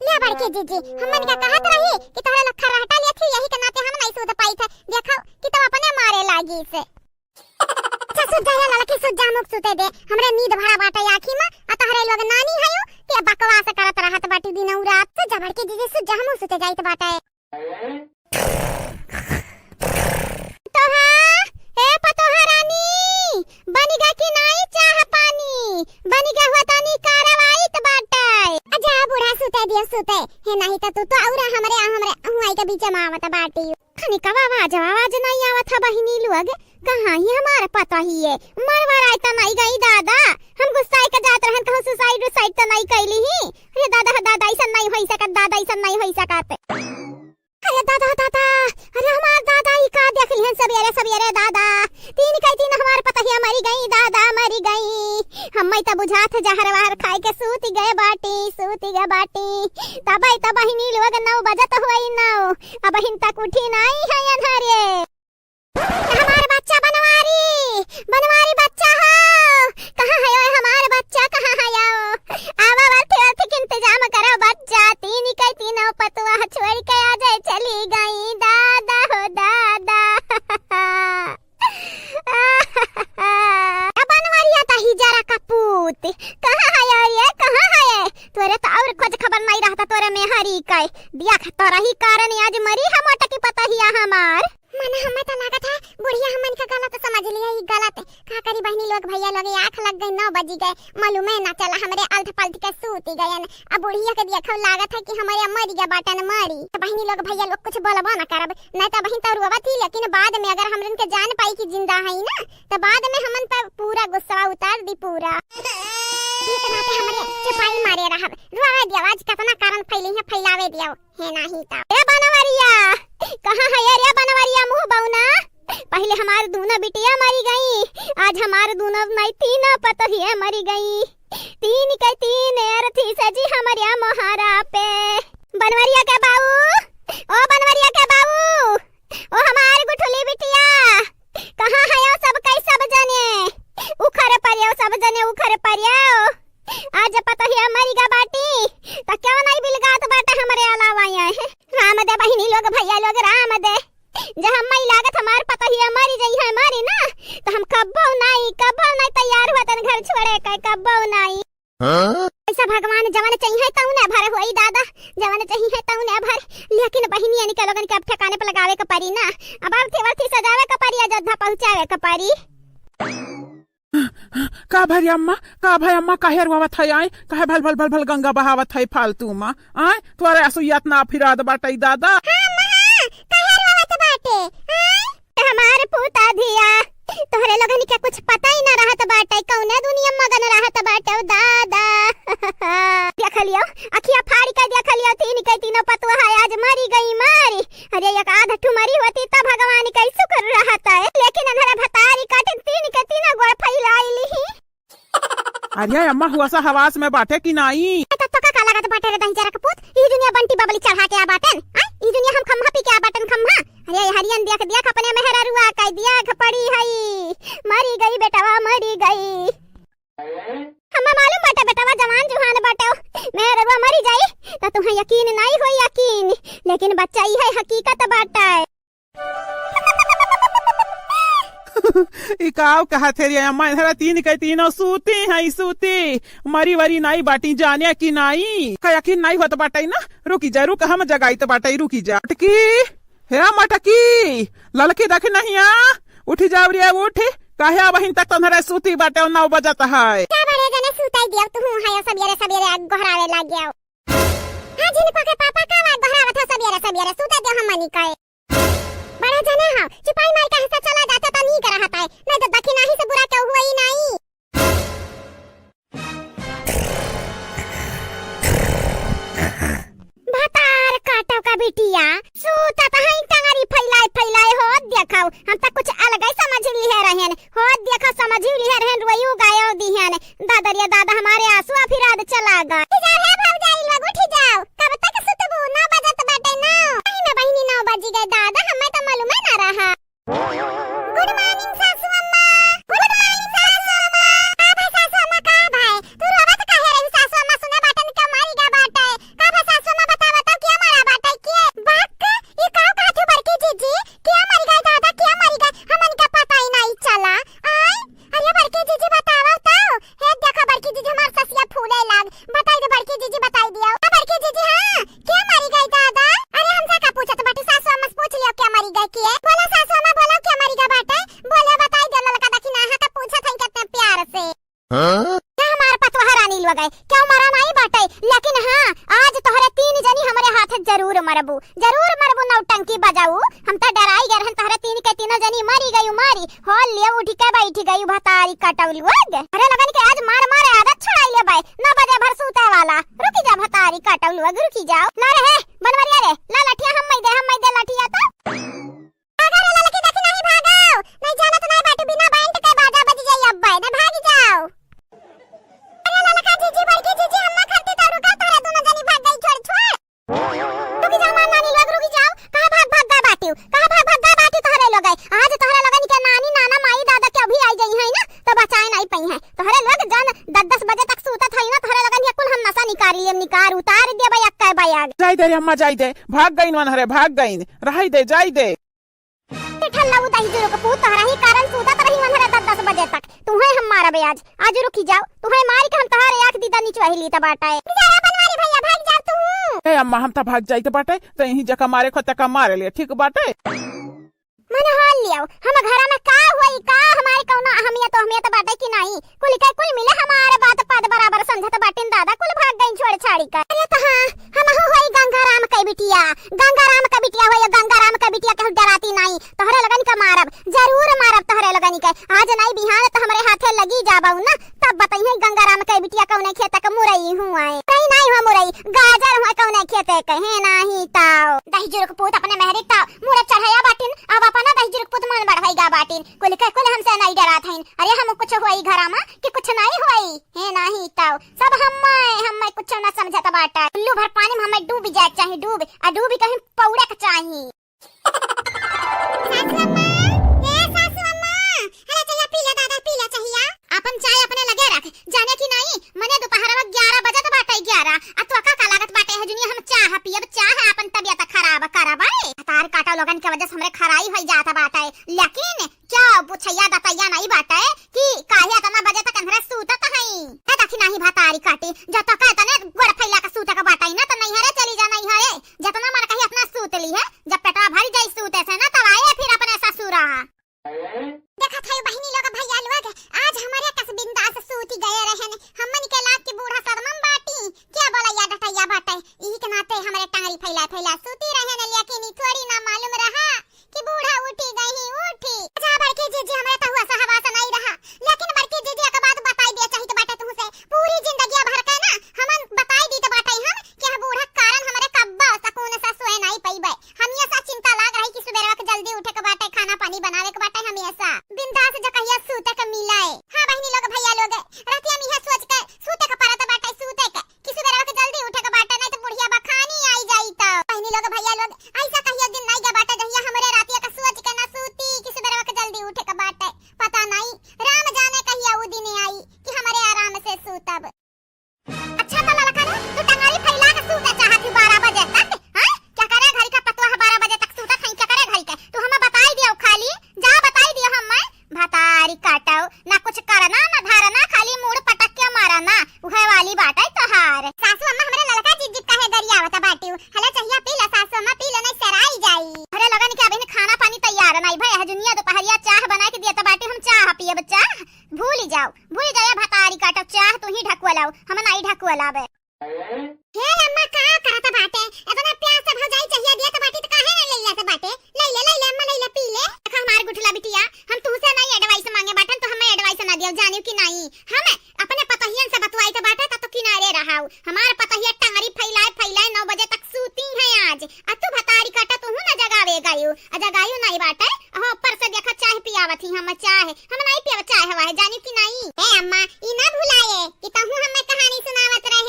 ले बड़की जीजी, हमन का कहत रही कि तोहरे लोग खर्राटा लेत ही, यही के नाते हम नाहीं सूत पाइत है। देखो कि तब अपने मारे लागी से। अच्छा, सुत जा, या ललकी, सुत जा, मुक सुते दे। हमरे नींद भरा बाटे आँखी में, आ तोहरे लोग नानी हयो, के बकवास करत रहत बाटी दिनऊ रात। सुत जा बड़की जीजी, सुत जा, हमहू सुते जाइत बाटे। पतोहा, ए पतोहा रानी, बनिगा कि नाई चाह पानी? बनिगा हुआ तनी कार्रवाई त बाटे। अच्छा, बूढ़ा सुते दियो, सुते। हे नाहीं त तू तो और हमरे, हमरे हुआई के बीच में आवत बाटी। खनिकवा आवाज, आवाज नाहीं आवत है बहिनी लोग। कहाँ ही हमार पतोहिए? मरवराई त नाहीं गई दादा? हम गुस्साई के जात रहन, कहूँ सुसाइड उसाइड त नाहीं कैली ही? अरे दादा, दादा, ऐसा नाहीं होई सकत, दादा, ऐसा नाहीं होई सकत। अरे दादा, दादा, अरे हमार दादा, ई का देख लिहन सबेरे सबेरे दादा? तीन कई तीन हमार पतोहिया मरी गई दादा, मरी गई। हम्मे त बुझात जहर वहर खाए के सूत गए बाटी, सूत गए बाटी। तबई त बहिनी लोग नौ बजत होई नौ, अबहिन तक उठी नाई है अन्हरे। हमार बच्चा बनवारी, बनवारी बच्चा हो, कहाँ है ओए हमार बच्चा, कहाँ है ओ? आवा, अर्थी, अर्थी के इंतजाम करो बच्चा, तीन कई तीनों पतुआ छोड़ के आ जाए, चली गई दादा हो दादा। ए बनवरिया दही जरा कपूत, कहाँ है यार ये, कहाँ है ये? तोरे तो और खोज खबर नाहीं रहता तोरे मेहरी के। देख तोरा ही कारण आज मरी हम मोटकी पतोहिया हमार। मने हमें तो लागत है बुढ़िया हमन के गलत समझ लिया, ई गलत। का करी बहिनी लोग, भैया लोग, आँख लग गई, नौ बजी गए, मालूमे ना चला, हमरे अल्थ पल्थ के सूती गयन। अब बुढ़िया के देखो लागत है कि हमरे मरी गए बाटन, मरी। तो बहिनी लोग, भैया लोग, कुछ बोलबो ना करब, नहीं तो बहिन तो रोवत ही, लेकिन बाद में अगर हमरन के जान पाई कि जिंदा है ना, तो बाद में हमन पर पूरा गुस्सा उतार दी पूरा। ई तो नाते हमरे चुपाई मारे रहब, रोवे दियो, आज कितना कारण फैली है, फैलावे दियो। हे नाहीं त। ए बनवरिया, कहाँ है रे बनवरिया मुँह बौना? पहिले हमार दूनो बिटिया मरी गई, आज हमार दूनो नहीं तीनों पतोहिया मरी गई। तीन के तीन अर्थी से जी हमरिया मोहारा पे। बनवरिया के बाऊ, ओ बनवरिया के बाऊ, ओ हमार गुठुली बिटिया, कहाँ है ओ सब कई सब जने? उखर परियो सब जने, उखर परियो। आज पतोहिया मरी गा बाटी, त क्यों नाहीं बिलगात बाटे हमरे अलावा यहाँ? राम दे बहिनी लोग, भैया लोग, राम दे। जब हम्मे लागत हमार पतोहिया मरी जइहैं, मरी ना, त हम कब्बो नाहीं, कब्बो नाहीं तैयार हुआ तन घर छोड़े के, कब्बो नाहीं। हाँ? ऐसा भगवान जवन चाहिए तउने भर होई दादा, जवन चाहिए तउने भर। लेकिन बहिनियन के लोगन के अब ठिकाने पर लगावे के परी ना, अब अर्थी वर्थी सजावे के परी, अयोध्या पहुँचावे के परी। का भरी अम्मा, का भरी अम्मा, काहे रोवत है आय? काहे भल भल भल भल गंगा बहावत है फालतू मा? आय, तोरे आंसू इतना फिराद बाटई दादा। हाँ अम्मा, काहे रोवत बाटे? आय, हमार पूता धिया, तोहरे लोगन के कुछ पता ही ना रहत बाटे, कौने दुनिया में मगन रहत बाटे, ओ दादा। देख लियो, अखिया फाड़ के देख लियो, तीन के तीनों पतुआ है आज मरी गई मारी। अरे एक आध ठुमरी होती त भगवान के शुक्र रहत है, लेकिन अन्हरे भतारी काटिन तीन के तीनों गोड़ फैलाइली ही। अरे अम्मा हुआ सा हवास में बाटे कि नाई? ए, त तोका का लागत बाटे रे दहिजरा के पूत? ई दुनिया बंटी बबली चढ़ा के आ बाटेन? आ? ई दुनिया हम खम्हा पी के आ बाटेन खम्हा? अरे हरियन देख देख अपने मेहररुआ कह दिया पड़ी हई। मरी गई बेटवा, मरी गई। हम्मा मालूम बाटे बेटवा जवान जुहान बाटे, मेहररुआ मरी जाई त तुहें यकीन नाई होई यकीन, लेकिन बच्चा ई है हकीकत बाटे। ई काव कहत है रे अम्मा, इधर तीन के तीनों सूती हैं, सूती, मरी वरी नाई बाटी जाने कि नाई, का यकीन नाई होत बाटे ना, रुकी जा, रुक, हम जगाइत बाटे, रुकी जा। मटकी, हे मटकी, ललकी देख नहिया, उठी जाव रे, उठ। काहे अबहिन तक तन्हरे सूती बाटे, नौ बजत है। का बड़े जने सूताई दिया तू, हूँ, हायो सबेरे सबेरे आग गोहरावे लाग गया। हाँ, झिनको के पापा का आग गोहरावत हो सबेरे सबेरे, सूते दे हमनी के। बड़े जने हो, चुपाई मार के हिस्सा चला जाते तो नीक रहत है, नहीं तो दखिनही चला गा। उठी जाओ हे भौजाई लोग, उठी जाओ। कब तक सुतबू? नौ बजत बाटे, नौ। सही में बहिनी, नौ बजी गए दादा, हमें तो मालूमे ना रहा। Good morning सासू अम्मा। Good morning सासू अम्मा। का भाई सासू अम्मा, का भाई? तू रोवत काहे रही सासू अम्मा? सुने बाटन के मरी गा बाटे। का भाई सासू अम्मा, बतावा तो के मरा बाटे के? बाक, ई का कहत हो बड़की जीजी? के मरी गए दादा, के मरी गए? हमन के पता ही नहीं चला। आय, अरे बड़की जीजी बतावा तो। हे देखा बड़की जीजी, हमार ससिया फूले लाग। बताई दे बड़की जीजी, बताई दिया। आ बड़की जीजी, हाँ, के मरी गए दादा? अरे हमसे का पूछत बाटी, सासू अम्मा से पूछ लियो के मरी गए के। बोला सासू अम्मा, बोला के मरी गए बाटे? बोले बताई दे ललका, देखी ना, हाँ तो पूछत हई कितने प्यार से। हाँ? का हमार पतोह रानी लोग है, क्यों मरा नहीं बाटे? लेकिन हाँ, आज तोहरे तीन जनी हमरे हाथ जरूर मरबू, जरूर मरबू नौटंकी बजाऊ। हम तो डराई गए रहन, तोहरे तीन के तीनों जनी मरी गई, मारी। हो लियो उठ के बैठ गई भतारी काटऊ लोग। अरे लोगन के आज मार मार आदत छुड़ाई लेबे, नौ बजे भर सूते वाला। रुकी जा भतारी काटऊ लोग, रुकी जाओ। ला रे हे बनवरिया रे, ला लठिया हम मई दे, हम मई दे लठिया तो। भागा रे ललकी, देखी नहीं भागो, नहीं जानत नहीं बाटू, बिना बैंड के बाजा बज जाई अब्बे, नहीं भागी जाओ। अरे ललका जीजी, बड़की जीजी, हम ना खरती तो रुका, तोहरे दोनों जनी भाग गई छोड़, छोड़। रुकी जाओ मार नानी लोग, रुकी जाओ। कहाँ भाग भाग गए बाटियो, कहाँ भाग भाग गए बाटियो तोहरे लोग है? आज तोहरे लोगन के नानी, नाना, माई, दादा के अभी आई गई है ना, तो बचाए नहीं पई है। तोहरे लोग जन दस दस बजे तक सूतत है ना, तोहरे लोगन के कुल हम नसा निकाल लेम, निकार उतार देबे अक्के बयाग। जाई दे रे अम्मा, जाई दे, भाग गईन वनहरे, भाग गईन, रही दे, जाई दे। ठल्ला उ दही जुरुक पूत, तोहरा ही कारण सूतत रही वनहरे दस दस बजे तक। तुहे हम मारबे आज, आज रुकी जाओ, तुहे मारी के हम तोहरे आँख दीदा निचवाही लीत बाटे। बेचारा बनवारी भैया, भाग जाओ तू। ए अम्मा, हम त भाग जाइत बाटे, त यहीं जका मारे को तका मारे ले, ठीक बाटे? मन हाल लियाओ, हम घरा में का होई, का हमारे कौनो अहमियत ओहमियत बाटे कि नहीं? कुल के कुल मिले हमारे बात पाद बराबर समझत बाटिन दादा, कुल भाग गईन छोड़ छाड़ी के। अरे त हाँ, हमहू होई गंगाराम के बिटिया, गंगाराम के बिटिया होई, गंगाराम के बिटिया केहू डराती नाई। तोहरे लोगन के मारब, जरूर मारब तोहरे लोगन के। आज नाई बिहान त हमरे हाथे लगी जाबऊ ना, तब बतइहे गंगाराम के बिटिया कौने खेत के मुरई हुआए। मुरई नाई हुआ मुरई, गाजर हुआ कौने खेते के, हे नाही ताओ। दही जुरुक पूत अपने मेहरी ताओ, मुड़े चढ़ाया बाटिन, अब अपना दही जुरुक पूत मन बढ़ाई गा बाटिन। कुल के कुल हमसे नाई डरात हईन। अरे हम कुछ होई घरा में कि कुछ नाई होई, हे नाही ताओ। सब हम्मे, हम्मे कुछ ना समझत बाटा। उल्लू भर पानी में हम्मे डूब जाए के चाही, डूब, आ डूब कहीं पौड़े के चाही। सासू अम्मा, ए सासू अम्मा, अरे चहिया पी ले दादा, पी ले चहिया। आपन चाय अपने लगे रख, जाने कि नाई, मने दोपहरवा ग्यारह बजत बाटे, ग्यारह, आ तोका का लागत बाटे है जुनिया हम चाह पियब, चाह आपन तबियत खराब करब। भतार काटा लोगन के वजह से हमरे खराई होई जात बाटे, लेकिन क्या पुछैया दतैया नहीं बाटे कि काहे इतना बजे तक अंधरे सूतत हई? ए दखी नाही भतारी काटी, जब तक इतने गोड़ फैला के सूते के बाटे ना, तो नैहरे चली जा, नैहरे। जितना मन कही अपना सूत ली है, जब पेटवा भर जाई सूते से ना, तब आए फिर अपने ससुरा। देखत है बहिनी लोग, भैया लोग, आज हमरे कस बिंदास सूती गए रहन। हमन के लाग के बूढ़ा सदमा में बाटी, क्या बोला या डटैया बाटे। इही के नाते हमरे टांगरी फैला फैला सूती रहन, लेकिन ई थोड़ी ना मालूम रहा कि बूढ़ा उठी गई, उठी। अच्छा, बड़की जीजी, हमरे तहुआ से हवास नहीं रहा, लेकिन बड़की जीजी, एक बात बताई दिया चाहित बाटे तुहसे, पूरी जिंदगिया भर के ना हमन बताई दीत बाटे हम कि हम बूढ़ा के कारण हमरे कब्बो सकून से सोए नहीं पइबे। हमेशा चिंता लाग रही कि सुबेरवा के जल्दी उठे के बाटे, खाना पानी बनावे के बाटे, हमेशा बिंदास जकहिया सूते के मिले। हाँ बहिनी लोग, भैया लोग, रतिया में इहे सोच के सूते के पड़त बाटे, सूते के। कि सुबेरवा के जल्दी उठे के बाटे, नहीं तो बुढ़िया बखानी आई जाई। तो बहिनी लोग, भैया लोग, ऐसा कहियो दिन नहीं गा बाटे जहिया हमरे रातिया का सोच के ना सूती कि सुबेरवा के जल्दी उठे के बाटे। पता नहीं, राम जाने कहिया उ दिन आई कि हमरे आराम से सूतब। अच्छा तो ललका रे, तू टंगरी फैला के सूते चाहत ही बारह बजे तक, हाँ? क्या करे घड़ी का पतोह बारह बजे तक सूतत हई, क्या करे घड़ी के? तू हमें बताई दियो खाली, जा बताई दियो हमें। भतारी काटो, ना कुछ करना, ना धरना, खाली मूड़ पटक के मारना, उहे वाली बाटे तोहार। सासू अम्मा, हमरे ललका जीजी काहे गरियावत बाटियो? हले चहिया पी ला सासू अम्मा, पी ला, नहीं सेराई जाई। अरे लोगन के अभी खाना पानी तैयार नहीं भय है, जुनिया दोपहरिया चाह बना के दिया तो बाटी, हम चाह पियब, चाह भूल जाओ, भूल जाओ, भतारी काटो, चाह तू ही ढकुआ लाओ, हम नहीं ढकुआ लाबे। हे अम्मा, का करत बाटे? इतना प्यार से भौजाई चाहिए दिया तो बाटी तो काहे ना ले लेत बाटे? ले ले, ले ले अम्मा, ले ले, पी ले। देखा हमार गुठला बिटिया, हम तुहसे नहीं advice मांगे बाटन, तो हमें advice ना दियो, जानियो कि नहीं? हम अपने पतहियन से बतवाई तो बाटे, तब तो किनारे रहाऊ। हमार पतहिया टांगरी फैलाए फैलाए नौ बजे तक सूती हैं आज। आ तू भतारी काटा, तू ना जगावे गयू, आ जगायू नहीं बाटे। अहो, ऊपर से देखा चाय पियावत ही हम, चाय। हम नहीं पियब चाय हवा है, जानियो कि नहीं? ए अम्मा, ई ना भुलाए कि तहू हमें कहानी सुनावत रहे।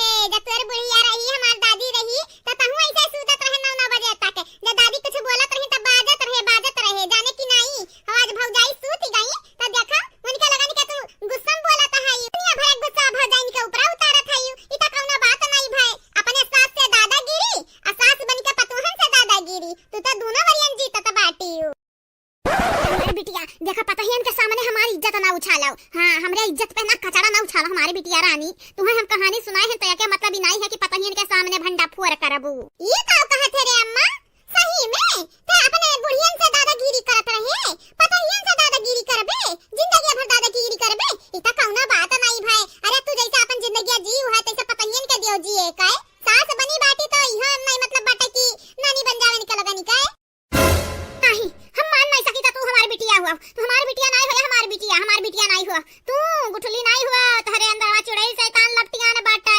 पतोहियन त एके मतलब ही नाई है कि पतोहियन के सामने भंडाफोर करबू। ई का कहत है रे अम्मा? सही में ते अपने बुढ़ियन से दादागिरी करत रहे, पतोहियन से दादागिरी करबे, जिंदगी भर दादागिरी करबे? ई त कौनो बात नाई भाई। अरे तू जैसे अपन जिंदगी जीव है तैसे पतोहियन के दियो जिए काहे? सास बनी बाटी तो इहो नाई मतलब बाटे कि नानी बन जावे इनके लगनी काहे? नाही, हम मान नाही सकी त तू हमार बिटिया हुआ, तू हमार बिटिया नाही हुआ, हमार बिटिया, हमार बिटिया नाही हुआ, तू गुठली नाही हुआ, तोहरे अंदरवा चुड़ैल शैतान लपटियान बाटे।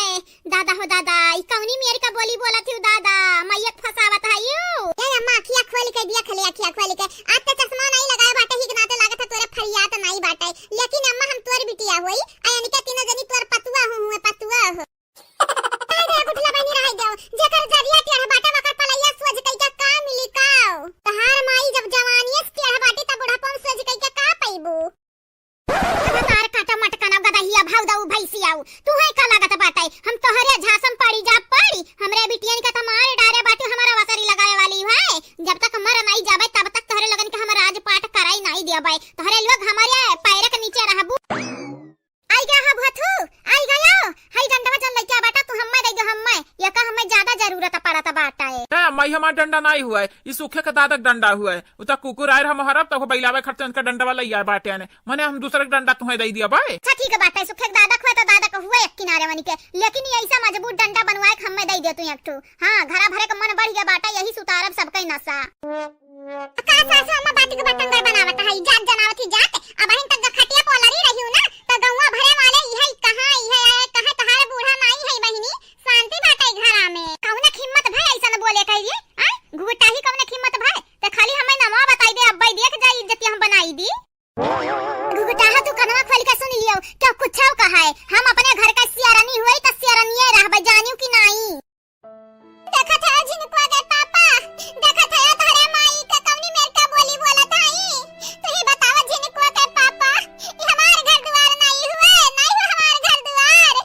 दादा हो दादा, ई कौनी मेर का बोली बोलत हिउ दादा, मैयक फसावत है यू। ए अम्मा, अखिया खोल के देख ले, अखिया खोल के। आज ते चश्मा नाही लगाए बाटे, ही के नाते लागत है तोरे फरियात नाही बाटे। लेकिन अम्मा, हम तोर बिटिया होई, आ इनके तीनों जनी तोर पतुआ हो, हुए पतुआ हो। रहे दे, गुठला बहिनी, रहे दे। जेकर जरिया टेढ़ बाटे, ओकर पलैया सोझ कइके का मिली का? तहार माई जब जवानिये से टेढ़ बाटी, तब बुढ़ापा में सोझ कइके का पइबू? भतार काटा मटकना गदहिया, भाव दऊ भैंसियाऊ। तू है का लागत बाटे? हम तोहरे झांसम पड़ी जा पड़ी। हमरे बिटियन के त मार डारे बाटे, हमारा वसरी लगाए वाली है। जब तक मर नाई जाबे, तब तक तोहरे लोगन के हम राजपाट कराई नाई देबे। तोहरे लोग हमारे पैर के नीचे रहबू। आई गया हा भथू, आई गयो। हई डंडवा जन लइके बाटा तू हम्मे दे दो हम्मे। एका हम्मे ज्यादा जरूरत पड़त बाटा ए। ए, माई हमार डंडा नाई हुआ है, ई सूखे के दादक डंडा हुआ है। उ त कुकुर आयर हम हरब त बैलावे खर्चे उनका डंडवा लइया बाटे ने। मने हम दूसरे के डंडा तुहे दे दिया बाए। अच्छा ठीक बाटे, सूखे के दादक हुआ त दादक हुआ एक किनारे वनी के। लेकिन ये ऐसा मजबूत डंडा बनवाए के हम्मे दे दे तू एक ठो। हाँ, घरा भरे के मन बढ़ गया बाटा, यही सुतारब सबके नशा। का सासू अम्मा बाटी के बटंगर बनावत है, जात जनावत ही जात। अबहिन तक जब खटिया पोलरी रही हूँ ना, त गौवा भरे वाले इहे कहाँ, इहे आए, कहाँ तहार बूढ़ा नाई है बहिनी, शांति बाटे घरा में। कौन हिम्मत भय ऐसन बोले कह रही, आय? घुघुटाही कौन हिम्मत भय? ते खाली हमें नमवा बताई दे, अब्बा देख जाई इज्जत हम बनाई दी। घुघुटाहा तू कनवा खोल के सुन लियो, क्या कुछ कहा है? हम अपने घर का सियारनी हुई त सियारनिये रहबे, जानियो कि नाई? देखत है झिनकुआ के पापा, देखत है तोहरे माई के कौनी मेर का बोली बोलत हई। तू ही बतावा झिनकुआ के पापा, ई हमार घर दुआर नाई हुए, नाई हुए हमार घर दुआर।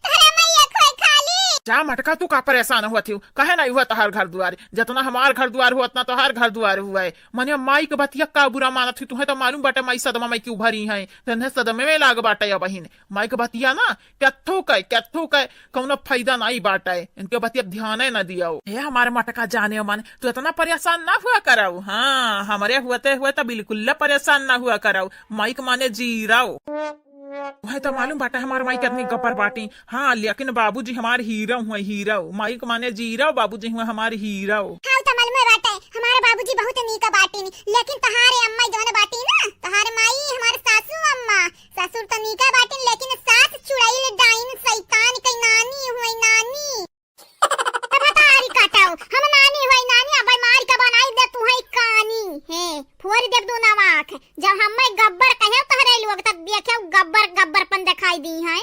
तोहरे माई एक होई खाली। जा मटका, तू का परेशान हुआ थी? काहे नाई हुआ तोहार घर दुआर? जितना हमार घर दुआर हुआ, उतना तोहार घर दुआर हुआ है। मने माई के बतिया का बुरा मानत हुई? तुहे तो मालूम बाटे माई सदमा में क्यों भरी है, तन्हे सदमे में लाग बाटे अबहिन। माई के बतिया ना, केथू के, केथू के कौनो फायदा नाई बाटे। इनके बतिया ध्याने न दियो। हे हमारे मटका जाने मन, तू इतना परेशान ना हुआ करौ। हाँ, हमरे हुअते हुए तो बिल्कुल परेशान ना हुआ करौ। माई के माने जीरो। वह तो मालूम बाटे हमार माई कितनी गब्बर बाटी। हाँ, लेकिन बाबूजी हमार हीरो हुए, हीरो। माई के माने जीरो, बाबूजी हुए हमार हीरो। हाँ, तो मालूम है बाटे, हमारे बाबूजी बहुत नीक बाटी, लेकिन तहारे अम्मा जौन बाटी ना, तहार माई हमार सासू अम्मा, ससुर त नीके बाटिन, लेकिन सास चुड़ैल, डाइन, शैतान के नानी हुई, नानी। ए भतारी काटौ, हम नानी हुई, नानी, अब मार के बनाई दे तू है कानी। हे, फोड़ देब दू नवा आँख। जब हम्मे गब्बर कहे तोहरे लोग, तब देखे गब्बर, गब्बरपन दिखाई दी है।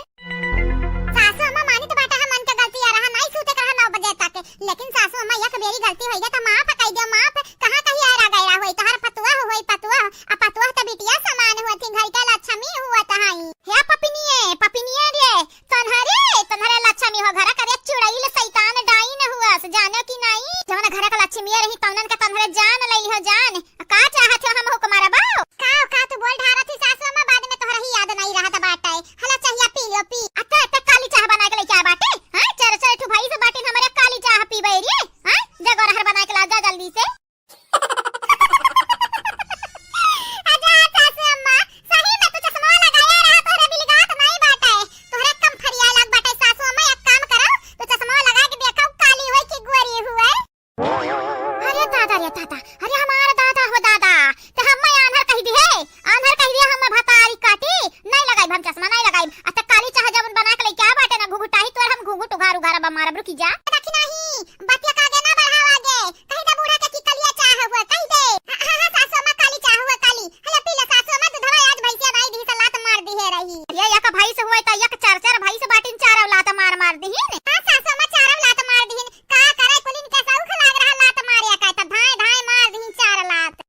सासू अम्मा मानी तो बाटा है, मन के गलती आ रहा, नाई सूते कहा नौ बजे तक, लेकिन सासू अम्मा एक बेरी गलती होई गया तो माफ कई दो, माफ। कहाँ कहीं आ रहा गया होई, तोहर पतुआ होई, पतुआ। आ पतोह त बिटिया समान हुआ थी, घर के लक्ष्मी हुआ त हई। हे पपिनिये, पपिनिये रे, तन्हरे, तन्हरे लक्ष्मी हो घर करे चुड़ैल शैतान डाइन हुआ से, जाने कि नाई? जौन घर के लक्ष्मी रही तौनन के तन्हरे जान लई हो जान। का चाहत हो हम हुक मारबो? का, का तू बोल ढारत ही सासू अम्मा, बाद में तोहरा ही याद नाई रहत बाटे। हला चाहिया पी लो, पी। अत्ते, अत्ते काली चाह बना के लेके आ बाटे। हाँ, चार, चार ठो भाई से बाटिन हमरे काली चाह पीबे रे। हाँ, जगो रहर बना के ला जा जल्दी से। अच्छा, सासू अम्मा, सही में तू चश्मा लगाया रहा, तोहरे बिलगात नाई बाटे। तोहरे कम फरिया लाग बाटे, सासू अम्मा, एक काम करो, तू चश्मा लगा के देखो, काली होई कि गोरी हुए। अरे दादा रे दादा, अरे हमार दादा हो दादा, ते हम्मे आन्हर कह दिहे, आन्हर कह दिहे, हम्मे भतारी काटी, नाई लगाई हम चश्मा, नाई लगाई। अच्छा, काली चाह जब बना के लेके आ बाटे ना, घुघुटाही तोर हम घुघुट उघार उघार अब मारब, रुकी जा। देखी नाही, बतिया का आगे ना बढ़ावा आगे। कही दे बूढ़ा के कि कलिया चाह हुआ, कही दे। हाँ, हाँ, हाँ, सासू अम्मा काली चाह हुआ, काली। हले पी ले सासू अम्मा, दूधवा आज भैंसिया नाई दी से लात मार दी है रही। ये एक भैंस हुआ त एक चार चार भैंस बाटिन, चारों लात मार मार दीहिन। हाँ, सासू अम्मा चारों लात मार दीहिन। का करे कुलिन के सौख लाग रहा लात मारे का, त धाए धाए मार दीहिन चार लात।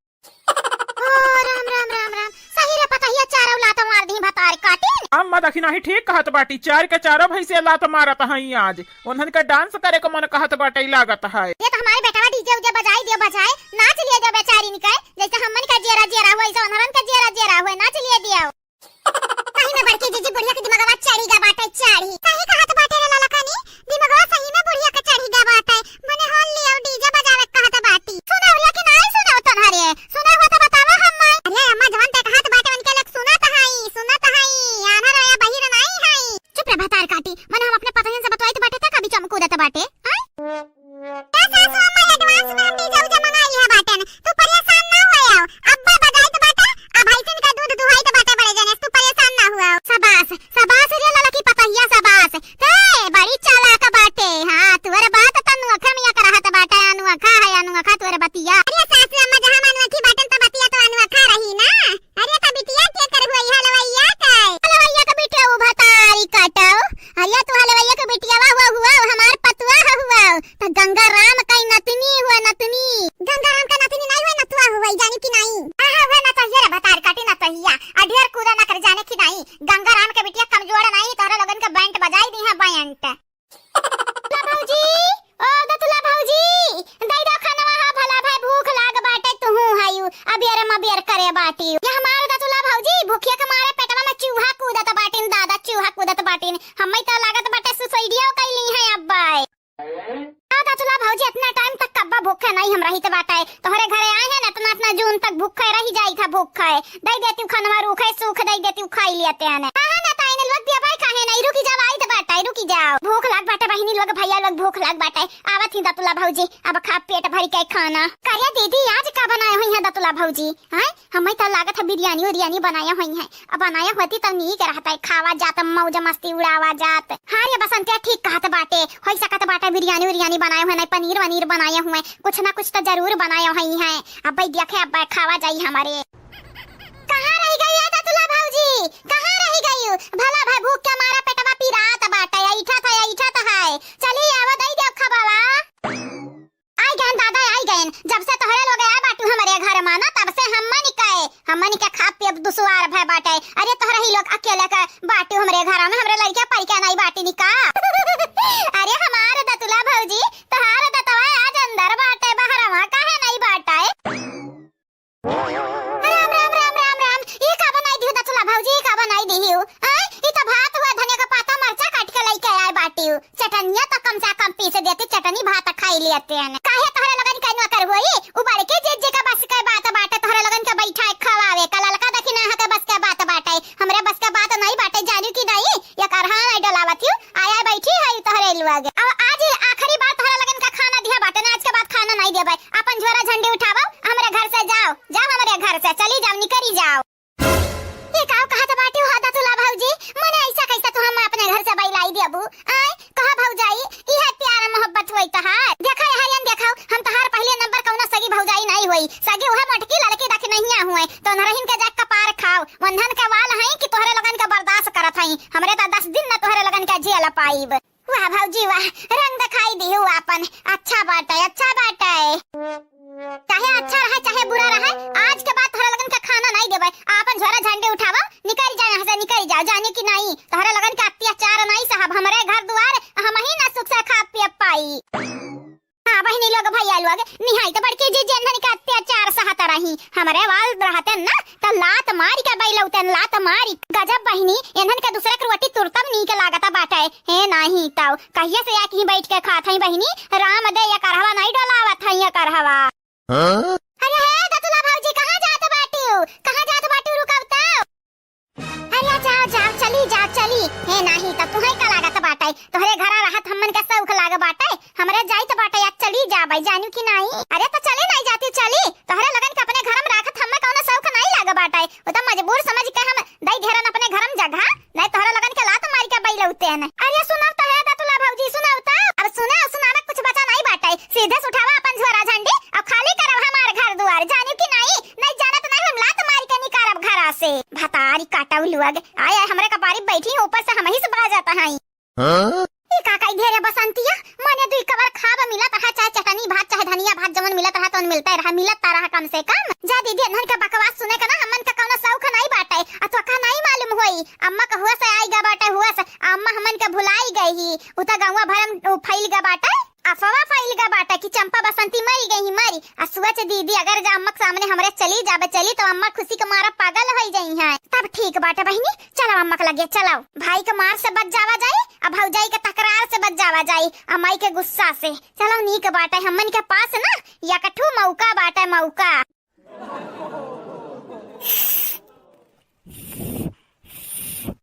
ओ राम, राम, राम, राम। सही रे पतहिया, चारों लात मार दी भतार काटिन। अम्मा देखी नाही ठीक कहत बाटी, चार के चारों भैंसे लात मारत हई आज। उन्हन के डांस करे के मन कहत बाटे लागत है। ये तो हमारे बेटवा डीजे उजे बजाई दियो, बजाए, नाच लिए दियो बेचारिन के। जैसे हमन का जेरा जेरा हुआ, ऐसे उन्हरन का जेरा जेरा हुआ, नाच लिए दियो। सही में बड़की जीजी बुढ़िया के दिमगवा चढ़ी गा बाटे, चढ़ी। सही कहत बाटे रे ललकनी, दिमगवा सही में बुढ़िया के चढ़ी गा बाटे। मने होली अउ DJ बजावे के कहत बाटी। सुनउरिया कि नाई सुनउतन हरे? सुनउ हो त बतावा हम माई। अरे अम्मा, जवन ते कहत बाटे उनके लोग सुनत हई, सुनत हई। आन्हर या बहिर नाई हई। चुप रे भतार काटी, मने हम अपने पतोहियन से बतवाइत बाटे त कभी चमकूदत बाटे। आय? ए सासु अम्मा, advance में हम DJ उजे मंगाई है बाटन। तू परेशान ना होयाव। अब्बे बजाइत बाटे, अब भैंसिन का दूध दुहाइत बाटे बड़े जने, तू परेशान ना हुआ। शाबाश, शाबाश रे ललकी पतहिया, शाबाश। ते बड़ी चालाक बाटे। हाँ, तुअर बात त अनोखा मिया करहत बाटे, अनोखा है, अनोखा तुअर बतिया। अरे सासु अम्मा, जहाँ अनोखी बाटन त बतिया त अनोखा रही ना। अरे त बिटिया के कर हुआ, हलवैया के? हलवैया के बिटिया उ भतारी काटो। अरे तू हलवैया के बिटियावा हुआ, हुआ, हमार पतुआ ह हुआ। त गंगा राम का नतनी हुआ, नतनी। गंगा राम का नतनी नाई हुआ, नतुआ हुआ, जानी कि नाई? आहा, हुआ नतहिया रे भतार काटी नतहिया। आ ढेर कूदा ना कर, जाने कि नाई? गंगा राम के बिटिया कमजोर नाई, तोहरे लोगन के बैंड बजाई दी है, बैंड। दतुला भौजी, ओ दतुला भौजी, दई दो खनवा हा, भला भाई भूख लाग बाटे, तुहू हायू अबियर मबियर करे बाटी। ये हमार दतुला भौजी, भूखिया के मारे पेटवा में चूहा कूदत बाटिन, दादा चूहा कूदत बाटिन। हम्मे तो लागत बाटे सुसाइडियो कैली है अब्बे। आ दतुला भौजी, इतना टाइम तक कब्बा भूखे नहीं हम रहित बाटे। तोहरे घरे आए हैं ना, इतना, इतना जून तक भूखे रही जाई था, भूखे। दई देती खनवा, रूखे सूख दई देती, खाई लेते हैं। हाँ, हाँ, ना ताई ने लोग दिया भाई काहे नहीं, रुकी जाओ, आई तो बाटे, रुकी जाओ। भूख लाग बाटे बहिनी लोग, भैया लोग, भूख लाग बाटे। आवत ही दतुला भौजी, अब खा पेट भर के खाना। करे दीदी, आज का बनाए हुई है दतुला भौजी? हैं? हम्मे तो लागत है बिरयानी उरियानी बनाए हुई है। अब बनाए होती तो नीक रहता है, खावा जात, मौज मस्ती उड़ावा जात। हाँ रे बसंतिया, ठीक कहत बाटे, होई सकत बाटे बिरयानी उरियानी बनाए हुए, नहीं पनीर वनीर बनाए हुए, कुछ ना कुछ तो जरूर बनाए हुई है। अब भाई देखे, अब खावा जाई हमारे। कहाँ रह गई है दतुला भौजी? कहाँ रह गई? भला भाई भूख के मारा पेटवा पिरात बाटे, ऐठत है, ऐठत है। चली आवा, दई देव खबावा। आई गएन दादा, आई गएन। जब से तोहरे लोग आए बाटू हमरे घर मा ना, तब से हमनी के, हमनी के खा पियब दुसवार भय बाटे। अरे तोहरे ही लोग अकेले के बाटू हमरे घर में, हमरे लइका परिका नहीं बाटी निका। अरे हमार दतुला भौजी, तोहार दतवा आज अंदर बाटे, बहरवा काहे नहीं बाटे? राम, राम, राम, राम, राम। ई का बनाई दिहु दतुला भौजी, ई का बनाई दिहु? आय, ई त भात हुआ, धनिया का पाता, मरचा काट के लइके आए बाटिउ। चटनिया त कम से कम पीस देती, चटनी भात खाई लेते हैं। काहे तोहरे लोगन के नौकर होई? उ बड़के जीजी के बस के बात बाटे, तोहरे लोगन के बैठाए खवावे का, ललका देखी ना के बस के बात बाटे, हमरे बस के बात नहीं बाटे, जानू कि नहीं? ये करहा नहीं डोलावत हिउ, आया बैठी है तोहरे लोग। अब आज ही आखिरी बार तोहरे लोगन का खाना दिया बाटे ना, आज के बाद खाना नहीं देबे। अपन झोरा झंडी उठावा, हमरे घर से जाओ, जाओ हमरे घर से, चली जाओ, निकरी जाओ। ये काव कहत बाटी हो दतुला भौजी? मने ऐसा कैसा तू हम अपने घर से बैलाई देबू? आय, कहा भौजाई, इहे प्यार मोहब्बत होई तहार? देखा यहाँ यन देखाओ, हम तहार पहले नंबर कौनो सगी भौजाई नहीं होई। सगी उहे मोटकी लड़की दखिनहिया हुए, तो नरहिन के जाके कपार खाओ। वंधन के वाल हई कि तोहरे लोगन के बर्दाश्त करत हई। हमरे तो दस दिन न तोहरे लोगन के जेल पाइब। वाह भौजी वाह, रंग दिखाई दिहु आपन। अच्छा बाटे, अच्छा बाटे। चाहे अच्छा रहे, चाहे बुरा रहे, आज के बाद तोहरे लोगन के खाना नहीं देबे। आपन झोरा झंडी उठावा, निकल जाओ यहाँ से, निकल जाओ, जानी कि नहीं? तोहरे लोगन के अत्याचार नहीं सहब, हमरे घर दुआर हम ही ना सुख से खा पिए पाई। हाँ बहिनी लोग, भैया लोग, निहाई तो बड़की जीजी इन्हन के अत्याचार सहत रही। हमरे वाल रहते ना, तो लात मारी के बैलौते, लात मारी। गजब बहिनी, इन्हन के दूसरे के रोटी तुरतम नीक लागत बाटे। हे नाही तो, कहिया से आके ही बैठ के खात हई बहिनी, राम दे ये करहवा नहीं डोलावत हई ये करहवा। हाँ? अरे हे दतुला भौजी, कहाँ जात बाटिउ? कहाँ जात बाटिउ? रुकव तो। अरे जाओ, जाओ, चली जाओ, चली। हे नाही, त तुहे का लागत बाटे? तोहरे घरा रहत हमन के सौख लाग बाटे। हमरे जाइत बाटे, या चली जाबे, जानू कि नाही? अरे त चले नाही जाती, चली। तोहरे लोगन के अपने घर में राखत हमें कौनो सौख नाही लाग बाटे। वो त मजबूर समझ के हम दई धेरन अपने घर में जगह, नहीं तोहरे लोगन के लात मार के बैलौते न। अरे सुनव त हे दतुला भौजी, सुनव त। अब सुना, सुनावे कुछ बचा नाही बाटे। सीधे से उठावा अपन झोरा झंडी, अब खाली करब हमार घर दुआर, जानू कि नाही? नहीं जानत नहीं, हम लात मारी के निकारब घरा से। भतारी काटउ लोग, आय, आय, हमरे कपारी बैठी हैं, ऊपर से हमही से बाजत हई। हाँ? ई का कही ढेरे बसंतिया, मने दुई कबर खाब मिलत रहा, चाहे चटनी भात, चाहे धनिया भात, जवन मिलत रहा, तवन मिलते रहा, मिलत ता रहा कम से कम। जा दीदी, इन्हन के बकवास सुने के ना, हमन के कौनो शौक नहीं बाटे, आ तो का नहीं मालूम होई, अम्मा के हुआ से आई गा बाटे, हुआ से, अम्मा हमन के भुलाई गई ही, उ तो गौवा भर में उ फैल गा बाटे। अफवाह फैल गा बाटे कि चंपा बसंती मरी गई, मरी। आ सोच दीदी, अगर जा अम्मा के सामने हमरे चली जाबे, चली, तो अम्मा खुशी के मारा पागल होइ जइहैं। तब ठीक बाटे बहिनी, चलो अम्मा के लगे चलो। भाई के मार से बच जावा जाई, आ भौजाई के तकरार से बच जावा जाई, आ माई के गुस्सा से। चलो नीक बाटे, हमन के पास ना एकठू मौका बाटे, मौका।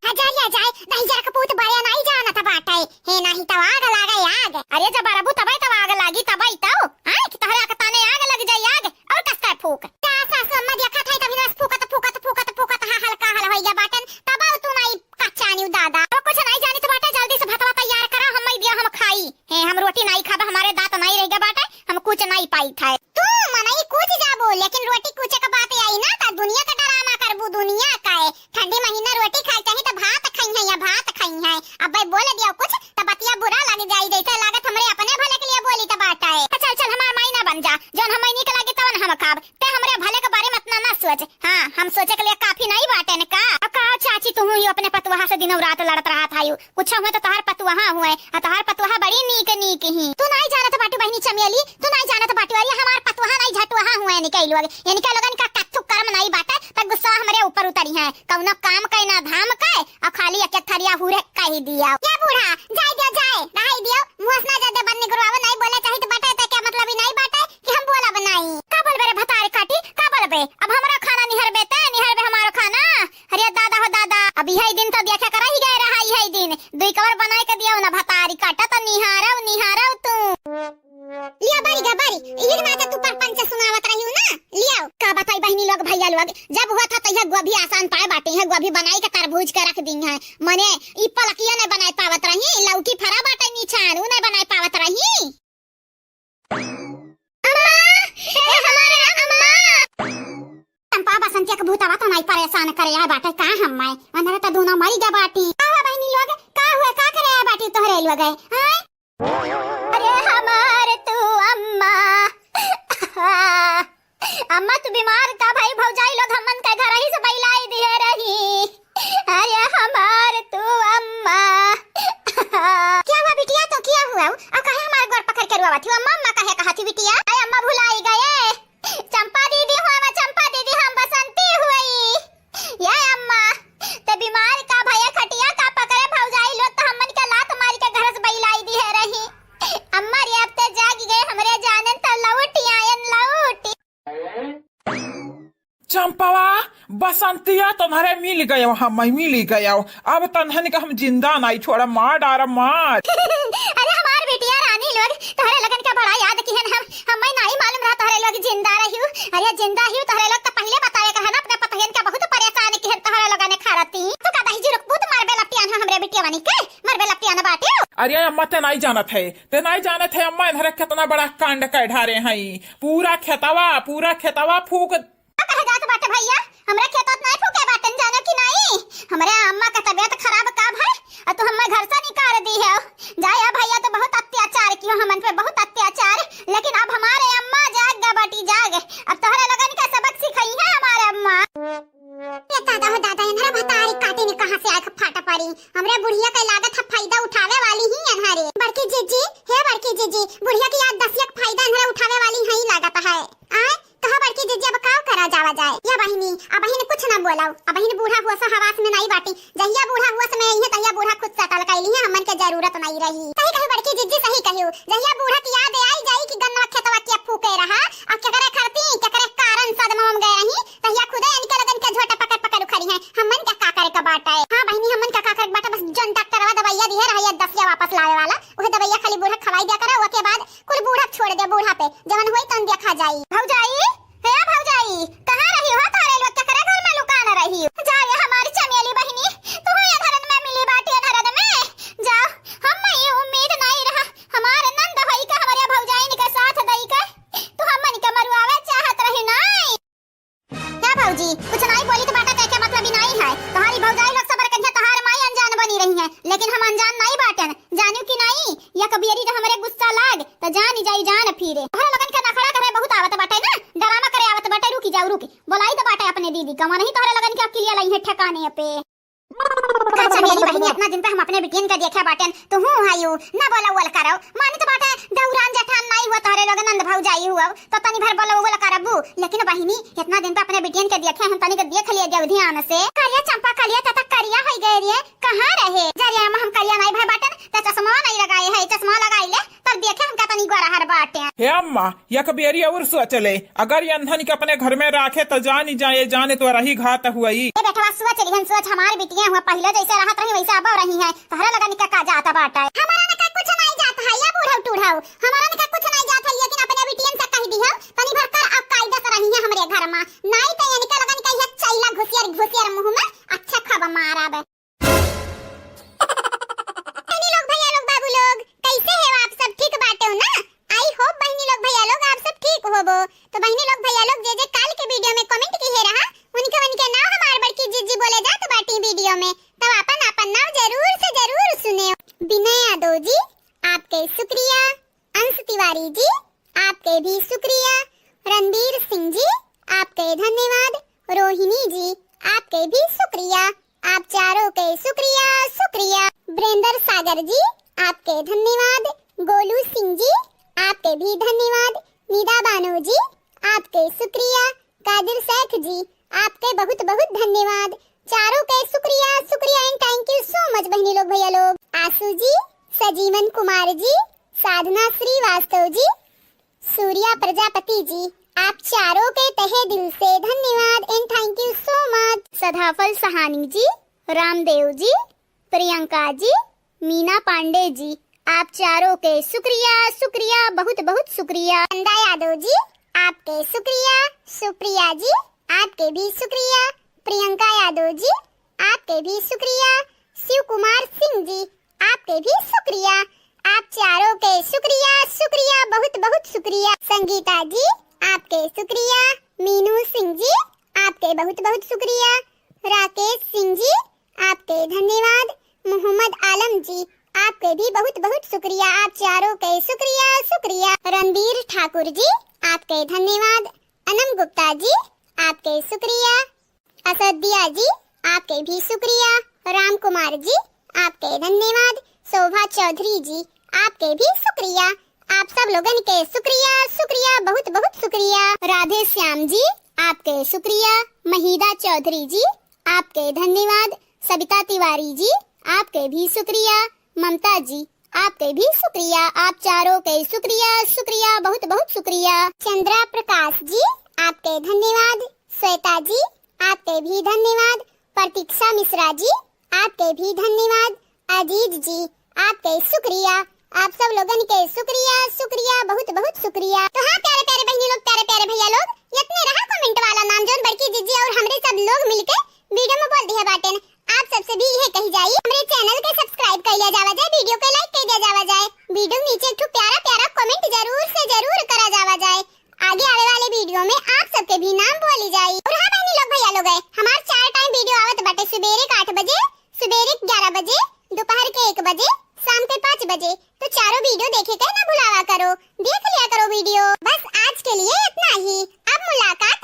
हजारिया जाए, दहिजर के पूत बड़े नाई जानत बाटे। हे नाही त आग लागे आग। अरे जब बरबू तबे त आग लागी, तबे त। आए कि तहरे अकताने आग लग जाई आग। और कस काय फूक। का सासु अम्मा देखत है तभी बस फूकत, फूकत, फूकत, फूकत, हा हल्का हल होइया बाटन। तब तू नाई कच्चानी दादा। और कुछ नाई जानी त बाटे, जल्दी से भतवा तैयार करा, हम दिया हम खाई। हे हम रोटी नाई खाबा, हमारे दांत नाई रह गया बाटे, हम कुछ नाई पाई था। तू मनई कूच जाबो, लेकिन रोटी कूचे के बात आई ना, त दुनिया का डरामा करबू, दुनिया का है। ठंडी महीना रोटी खाए चाही, त भात खाई है या भात खाई है। अब भाई बोल दिया कुछ, त बतिया बुरा लग जाई, जैसे लागत हमरे अपने भले के लिए बोली त बात है। चल, चल, हमार माई ना बन जा, जौन हमें नीक लागे तवन हम खाब, ते हमरे भले के बारे में इतना ना सोच। हाँ, हम सोचे के लिए काफी नहीं बाटे न का? अब का चाची, तू ही अपने पतुआ से दिनों रात लड़त रहत आयु, कुछ हुए तो तोहार पतुआ हुए, आ तोहार पतुआ बड़ी नीक नीक ही। तू नाई जानत बाटू बहिनी चमेली, तू नाई जानत बाटू, अरे हमार पतुआ नाई झटुआ हुए इनके लोग, इनके लोगन का कत्थु कर्म नाई बाटे, त गुस्सा हमरे ऊपर उतरी है। कौनो काम के ना धाम के, और खाली एक एक थरिया हुरे कही दिया। ये बूढ़ा, जाए दियो, जाए, रहाई दियो, मुँह से ना ज्यादा बन निकरवावो, नाई बोले चाही त बाटे, त क्या मतलब ही नाई बाटे कि हम बोलब नाई। का बोलबे रे भतारी काटी, का बोलबे? अब हमरा खाना निहरबे ते, निहरबे हमारो खाना? अरे दादा हो दादा, अब यही दिन तो देखे कर ही गए रहा, यही दिन। दुई कवर बनाए के दिया ना भतारी काटा तो निहारव, निहारव तू। लिया बारी गा बारी, यही बात तू परपंच सुनावत रही हो ना, लियाओ। का बताई बहिनी लोग, भैया लोग, जब हुआ था तो यह गोभी आसान पाए बाटे, यह गोभी बनाई के तरबूज के रख दी है। मने ई पलकिया नहीं बनाए पावत रही, लौकी फरा बाटे नीचान, उ नहीं बनाए पावत रही। अम्मा, ए हमारे अम्मा। चंपा बसंतिया के भूतवा तो नहीं परेशान करे आए बाटे का हम मैं? अंधरा तो दोनों मरी गए बाटी। का हुआ बहिनी लोग? का हुआ? का करे आए बाटी तोहरे लोग? हैं? अरे हमार तू अम्मा। अम्मा तू बीमार का भाई? भौजाई लोग हमन के घर ही से बैलाई दिए रही। अरे हमार तू अम्मा। क्या हुआ बिटिया, तो क्या हुआ? अब काहे हमार गोड़ पकड़ के रोवत हो? अम्मा, अम्मा काहे कहत हो बिटिया? अरे अम्मा भुलाई गए। चंपा दीदी हो, अम्मा चंपा दीदी, हम बसंती हुई। ये अम्मा, ते बीमार का भैया खटिया का पकड़े भौजाई लोग तो हमन के लात मारी के घर से बैलाई दिए रही। अम्मा रे, अब ते जाग गए हमरे जानन, तो लौट आयन लौट। चंपवा, बसंतिया, तोहरे मिल गयो, हम मिल गयो। अब तन्हन के हम जिंदा नाई छोड़ा, मार डारा मार। अरे हमार बिटिया रानी लोग, तोहरे लोगन के बड़ा याद किहन हम, हमें नाई मालूम रहा तोहरे लोग जिंदा रहियो। अरे जिंदा हियो तोहरे लोग तो पहले बतावे के है ना, अपने पतोहियन के बहुत परेशान किहन तोहरे लोगन ने खरती। तू का दही जी रुकबू, तो मारबे लपटियान हो हमरे बिटिया बनी के, मारबे लपटियान बाटियो। अरे अम्मा ते नाई जानत है, ते नाई जानत है अम्मा, इन्हरे कितना बड़ा कांड कर ढारे हैं। पूरा खेतवा, पूरा खेतवा फूक। का कहे जात बाटे भैया? हमरा खेतोत नाई फूके बाटन, जानो कि नाई? हमरे अम्मा का तबीयत खराब का भय? आ तू हम्मे घर से निकाल दी है। जाए भैया, तो बहुत अत्याचार कियो हमन पे, बहुत अत्याचार। लेकिन अब हमारे अम्मा जाग गा बाटी, जाग। अब तोहरे लोगन का सबक सिखाई है हमारे अम्मा। ये दादा हो दादा, इन्हरा भतारी काटी ने कहाँ से आँख फाट पड़ी। हमरे बुढ़िया के लागत है फायदा उठावे वाली ही इन्हरे। बड़की जीजी, हे बड़की जीजी, बुढ़िया की याद दसिया के फायदा इन्हरा उठावे वाली ही लागत है। आय, कहा बड़की जीजी, अब का करा जावा जाए? या बहिनी, अब बहिन कुछ ना बोलाओ। अब बहिन बूढ़ा हुआ से हवास में नाई बाटी। जहिया बूढ़ा हुआ से में आई है, तहिया बूढ़ा खुद सेटल कैली है, हमन के जरूरत नाई रही। सही कही बड़की जीजी, सही कही। जहिया बूढ़ा की याद आई जाई कि गन्ना खेतवा के फूके रहा, और केकरे खरती, केकरे कारण सदमा में गए रही, तहिया खुदे इनके लगन के झोटा पकड़ पकड़ उखड़ी है। हमन के का करे के बाटे? हाँ बहिनी, हमन के का करे के बाटे? बस जौन डॉक्टरवा दवाइया दिहे रहा, ये दसिया वापस लावे वाला, उहे दवाइया खाली बूढ़ा खवाई दिया करा, ओके बाद कुल बूढ़ा छोड़ दे, बूढ़ा पे जवन होई तन देखा जाई। भौजाई, हे भौजाई, कहाँ रही हो? तोहरे लोग केकरे घर में लुकान रही? जा रे हमारी चमेली बहिनी, तू ये घरन में मिली बाटी, घरन में। जा, हम ये उम्मीद नहीं रहा, हमारे नंद होई के हमरे भौजाइन के साथ दई के तू हमन के मरुआवे चाहत रही नाई। क्या भौजी, कुछ नाई बोली तो बाटा कह के मतलब ही नाई है। तुम्हारी भौजाई लोग सबर करिया, तुम्हार माई अनजान बनी रही है, लेकिन हम अनजान नाई बाटन। जानियो कि नाई, या कबियरी जो हमरे गुस्सा लाग, तो जान ही जाई जान फिरे। तोहरा लोगन के नखड़ा करे बहुत आवत बाटे ना, ड्रामा करे आवत बाटे। रुकी जाओ, रुकी, बोलाई तो बाटे अपने दीदी का, वनही तोहरा लोगन के अकिलिया लाई है ठिकाने पे। का चमेली बहिनी, इतना दिन पे हम अपने बिटियन के देखे बाटेन, तू हूँ है यू, ना बोला वोल करो। मानी तो बाटे, दौरान जेठान नाई हुआ, तोहरे लोग नंद भौजाई हुआ, तो तनी भर बोला वोल करबू। लेकिन बहिनी, इतना दिन पे अपने बिटियन के देखे, हम तनी के देख लिए जाऊ ध्यान से। करिया चंपा, करिया तथा करिया होई गए रे, कहाँ रहे? जा रे अम्मा, हम करिया नाई भए बाटेन, त चश्मा नाई लगाए है, चश्मा लगाई ले, तब देखे हमका तनी गोरहर बाटे। हे अम्मा, एक बेरी और सोच ले, अगर ये अंधन के अपने घर में राखे त जानी जाए, जाने तो रही घात हुई। ए बेटवा, सोच लिहन, सोच, हमार बिटिया हुआ पहिले जैसे रहत रही वैसे अब रही है, तहरा लगा निका का जात बाटे। हमारा न का कुछ नाई जात है या बूढ़ऊ टूढ़ऊ, हमारा न का कुछ नाई जात है, लेकिन अपने बिटियन से कह दिहो, तनी भर कर अब कायदे से रही है हमरे घर में, नाई तो इनका लगा निका ये चैला घुसियर घुसियर मुंह में अच्छा खब मारब। बहिनी लोग, भैया लोग, बाबू लोग, कैसे हो आप सब? ठीक बाटे हो ना? I hope बहिनी लोग, भैया लोग, आप सब ठीक होबो। तो बहिनी लोग, भैया लोग, जे जे काल के video में comment किहे रहा, उनके उनके नाम हमार बड़की जिज्जी बोले जात बाटी video में, तब अपन अपन नाम जरूर से जरूर सुने। विनय यादव जी, आपके शुक्रिया। अंश तिवारी जी, आपके भी शुक्रिया। रणबीर सिंह जी, आपके धन्यवाद। रोहिणी जी, आपके भी शुक्रिया। आप चारों के शुक्रिया, शुक्रिया। ब्रेंदर सागर जी, आपके धन्यवाद। गोलू सिंह जी, आपके भी धन्यवाद। निदा बानो जी, आपके शुक्रिया। कादिर शेख जी, आपके बहुत बहुत धन्यवाद। चारों के शुक्रिया, शुक्रिया and thank you so much बहिनी लोग, भैया लोग। आशु जी, सजीवन कुमार जी, साधना श्रीवास्तव जी, सूर्या प्रजापति जी, आप चारों के तहे दिल से धन्यवाद and thank you so much। सदाफल सहानी जी, रामदेव जी, प्रियंका जी, मीना पांडे जी, आप चारों के शुक्रिया, शुक्रिया, बहुत बहुत शुक्रिया। चंदा यादव जी, आपके शुक्रिया। सुप्रिया जी, आपके भी शुक्रिया। प्रियंका यादव जी, आपके भी शुक्रिया। शिव कुमार सिंह जी, आपके भी शुक्रिया। आप चारों के शुक्रिया, शुक्रिया, बहुत बहुत शुक्रिया। संगीता जी, आपके शुक्रिया। मीनू सिंह जी, आपके बहुत बहुत शुक्रिया। राकेश सिंह जी, आपके धन्यवाद। मोहम्मद आलम जी, आपके भी बहुत बहुत शुक्रिया। आप चारों के शुक्रिया, शुक्रिया। रणबीर ठाकुर जी, आपके धन्यवाद। अनम गुप्ता जी, आपके शुक्रिया। असदिया जी, आपके भी शुक्रिया। राम कुमार जी, आपके धन्यवाद। शोभा चौधरी जी, आपके भी शुक्रिया। आप सब लोगन के शुक्रिया, शुक्रिया, बहुत बहुत शुक्रिया। राधे श्याम जी, आपके शुक्रिया। महिदा चौधरी जी, आपके धन्यवाद। सबिता तिवारी जी, आपके भी शुक्रिया। ममता जी, आपके भी शुक्रिया। आप चारों के शुक्रिया, शुक्रिया, बहुत बहुत शुक्रिया। चंद्रा प्रकाश जी, आपके धन्यवाद। श्वेता जी, आपके भी धन्यवाद। प्रतीक्षा मिश्रा जी, आपके भी धन्यवाद। अजीज जी, आपके शुक्रिया। आप सब लोगन के शुक्रिया, शुक्रिया, बहुत बहुत शुक्रिया। तो हाँ प्यारे प्यारे बहिनी लोग, प्यारे प्यारे भैया लोग, इतने रहा comment वाला नाम, जौन बड़की जिज्जी और हमरे सब लोग मिलके video में बोल दिया बाटेन। आप सबसे भी यह कही जाई, हमरे channel के subscribe कर लिया जावा जाए, video के like कर दिया जावा जाए, video नीचे एक ठो प्यारा प्यारा comment जरूर से जरूर करा जावा जाए। आगे आवे वाले video में आप सबके भी नाम बोली जाई। और हाँ बहनी लोग, भैया लोग, है हमार चार time video आवत बाटे, सुबेरे के आठ बजे, सुबेरे के ग्यारह बजे, दोपहर के एक बजे, शाम के पाँच बजे। तो चारों video देखे के ना भुलावा करो, देख लिया करो video। बस आज के लिए इतना ही। अब मुलाकात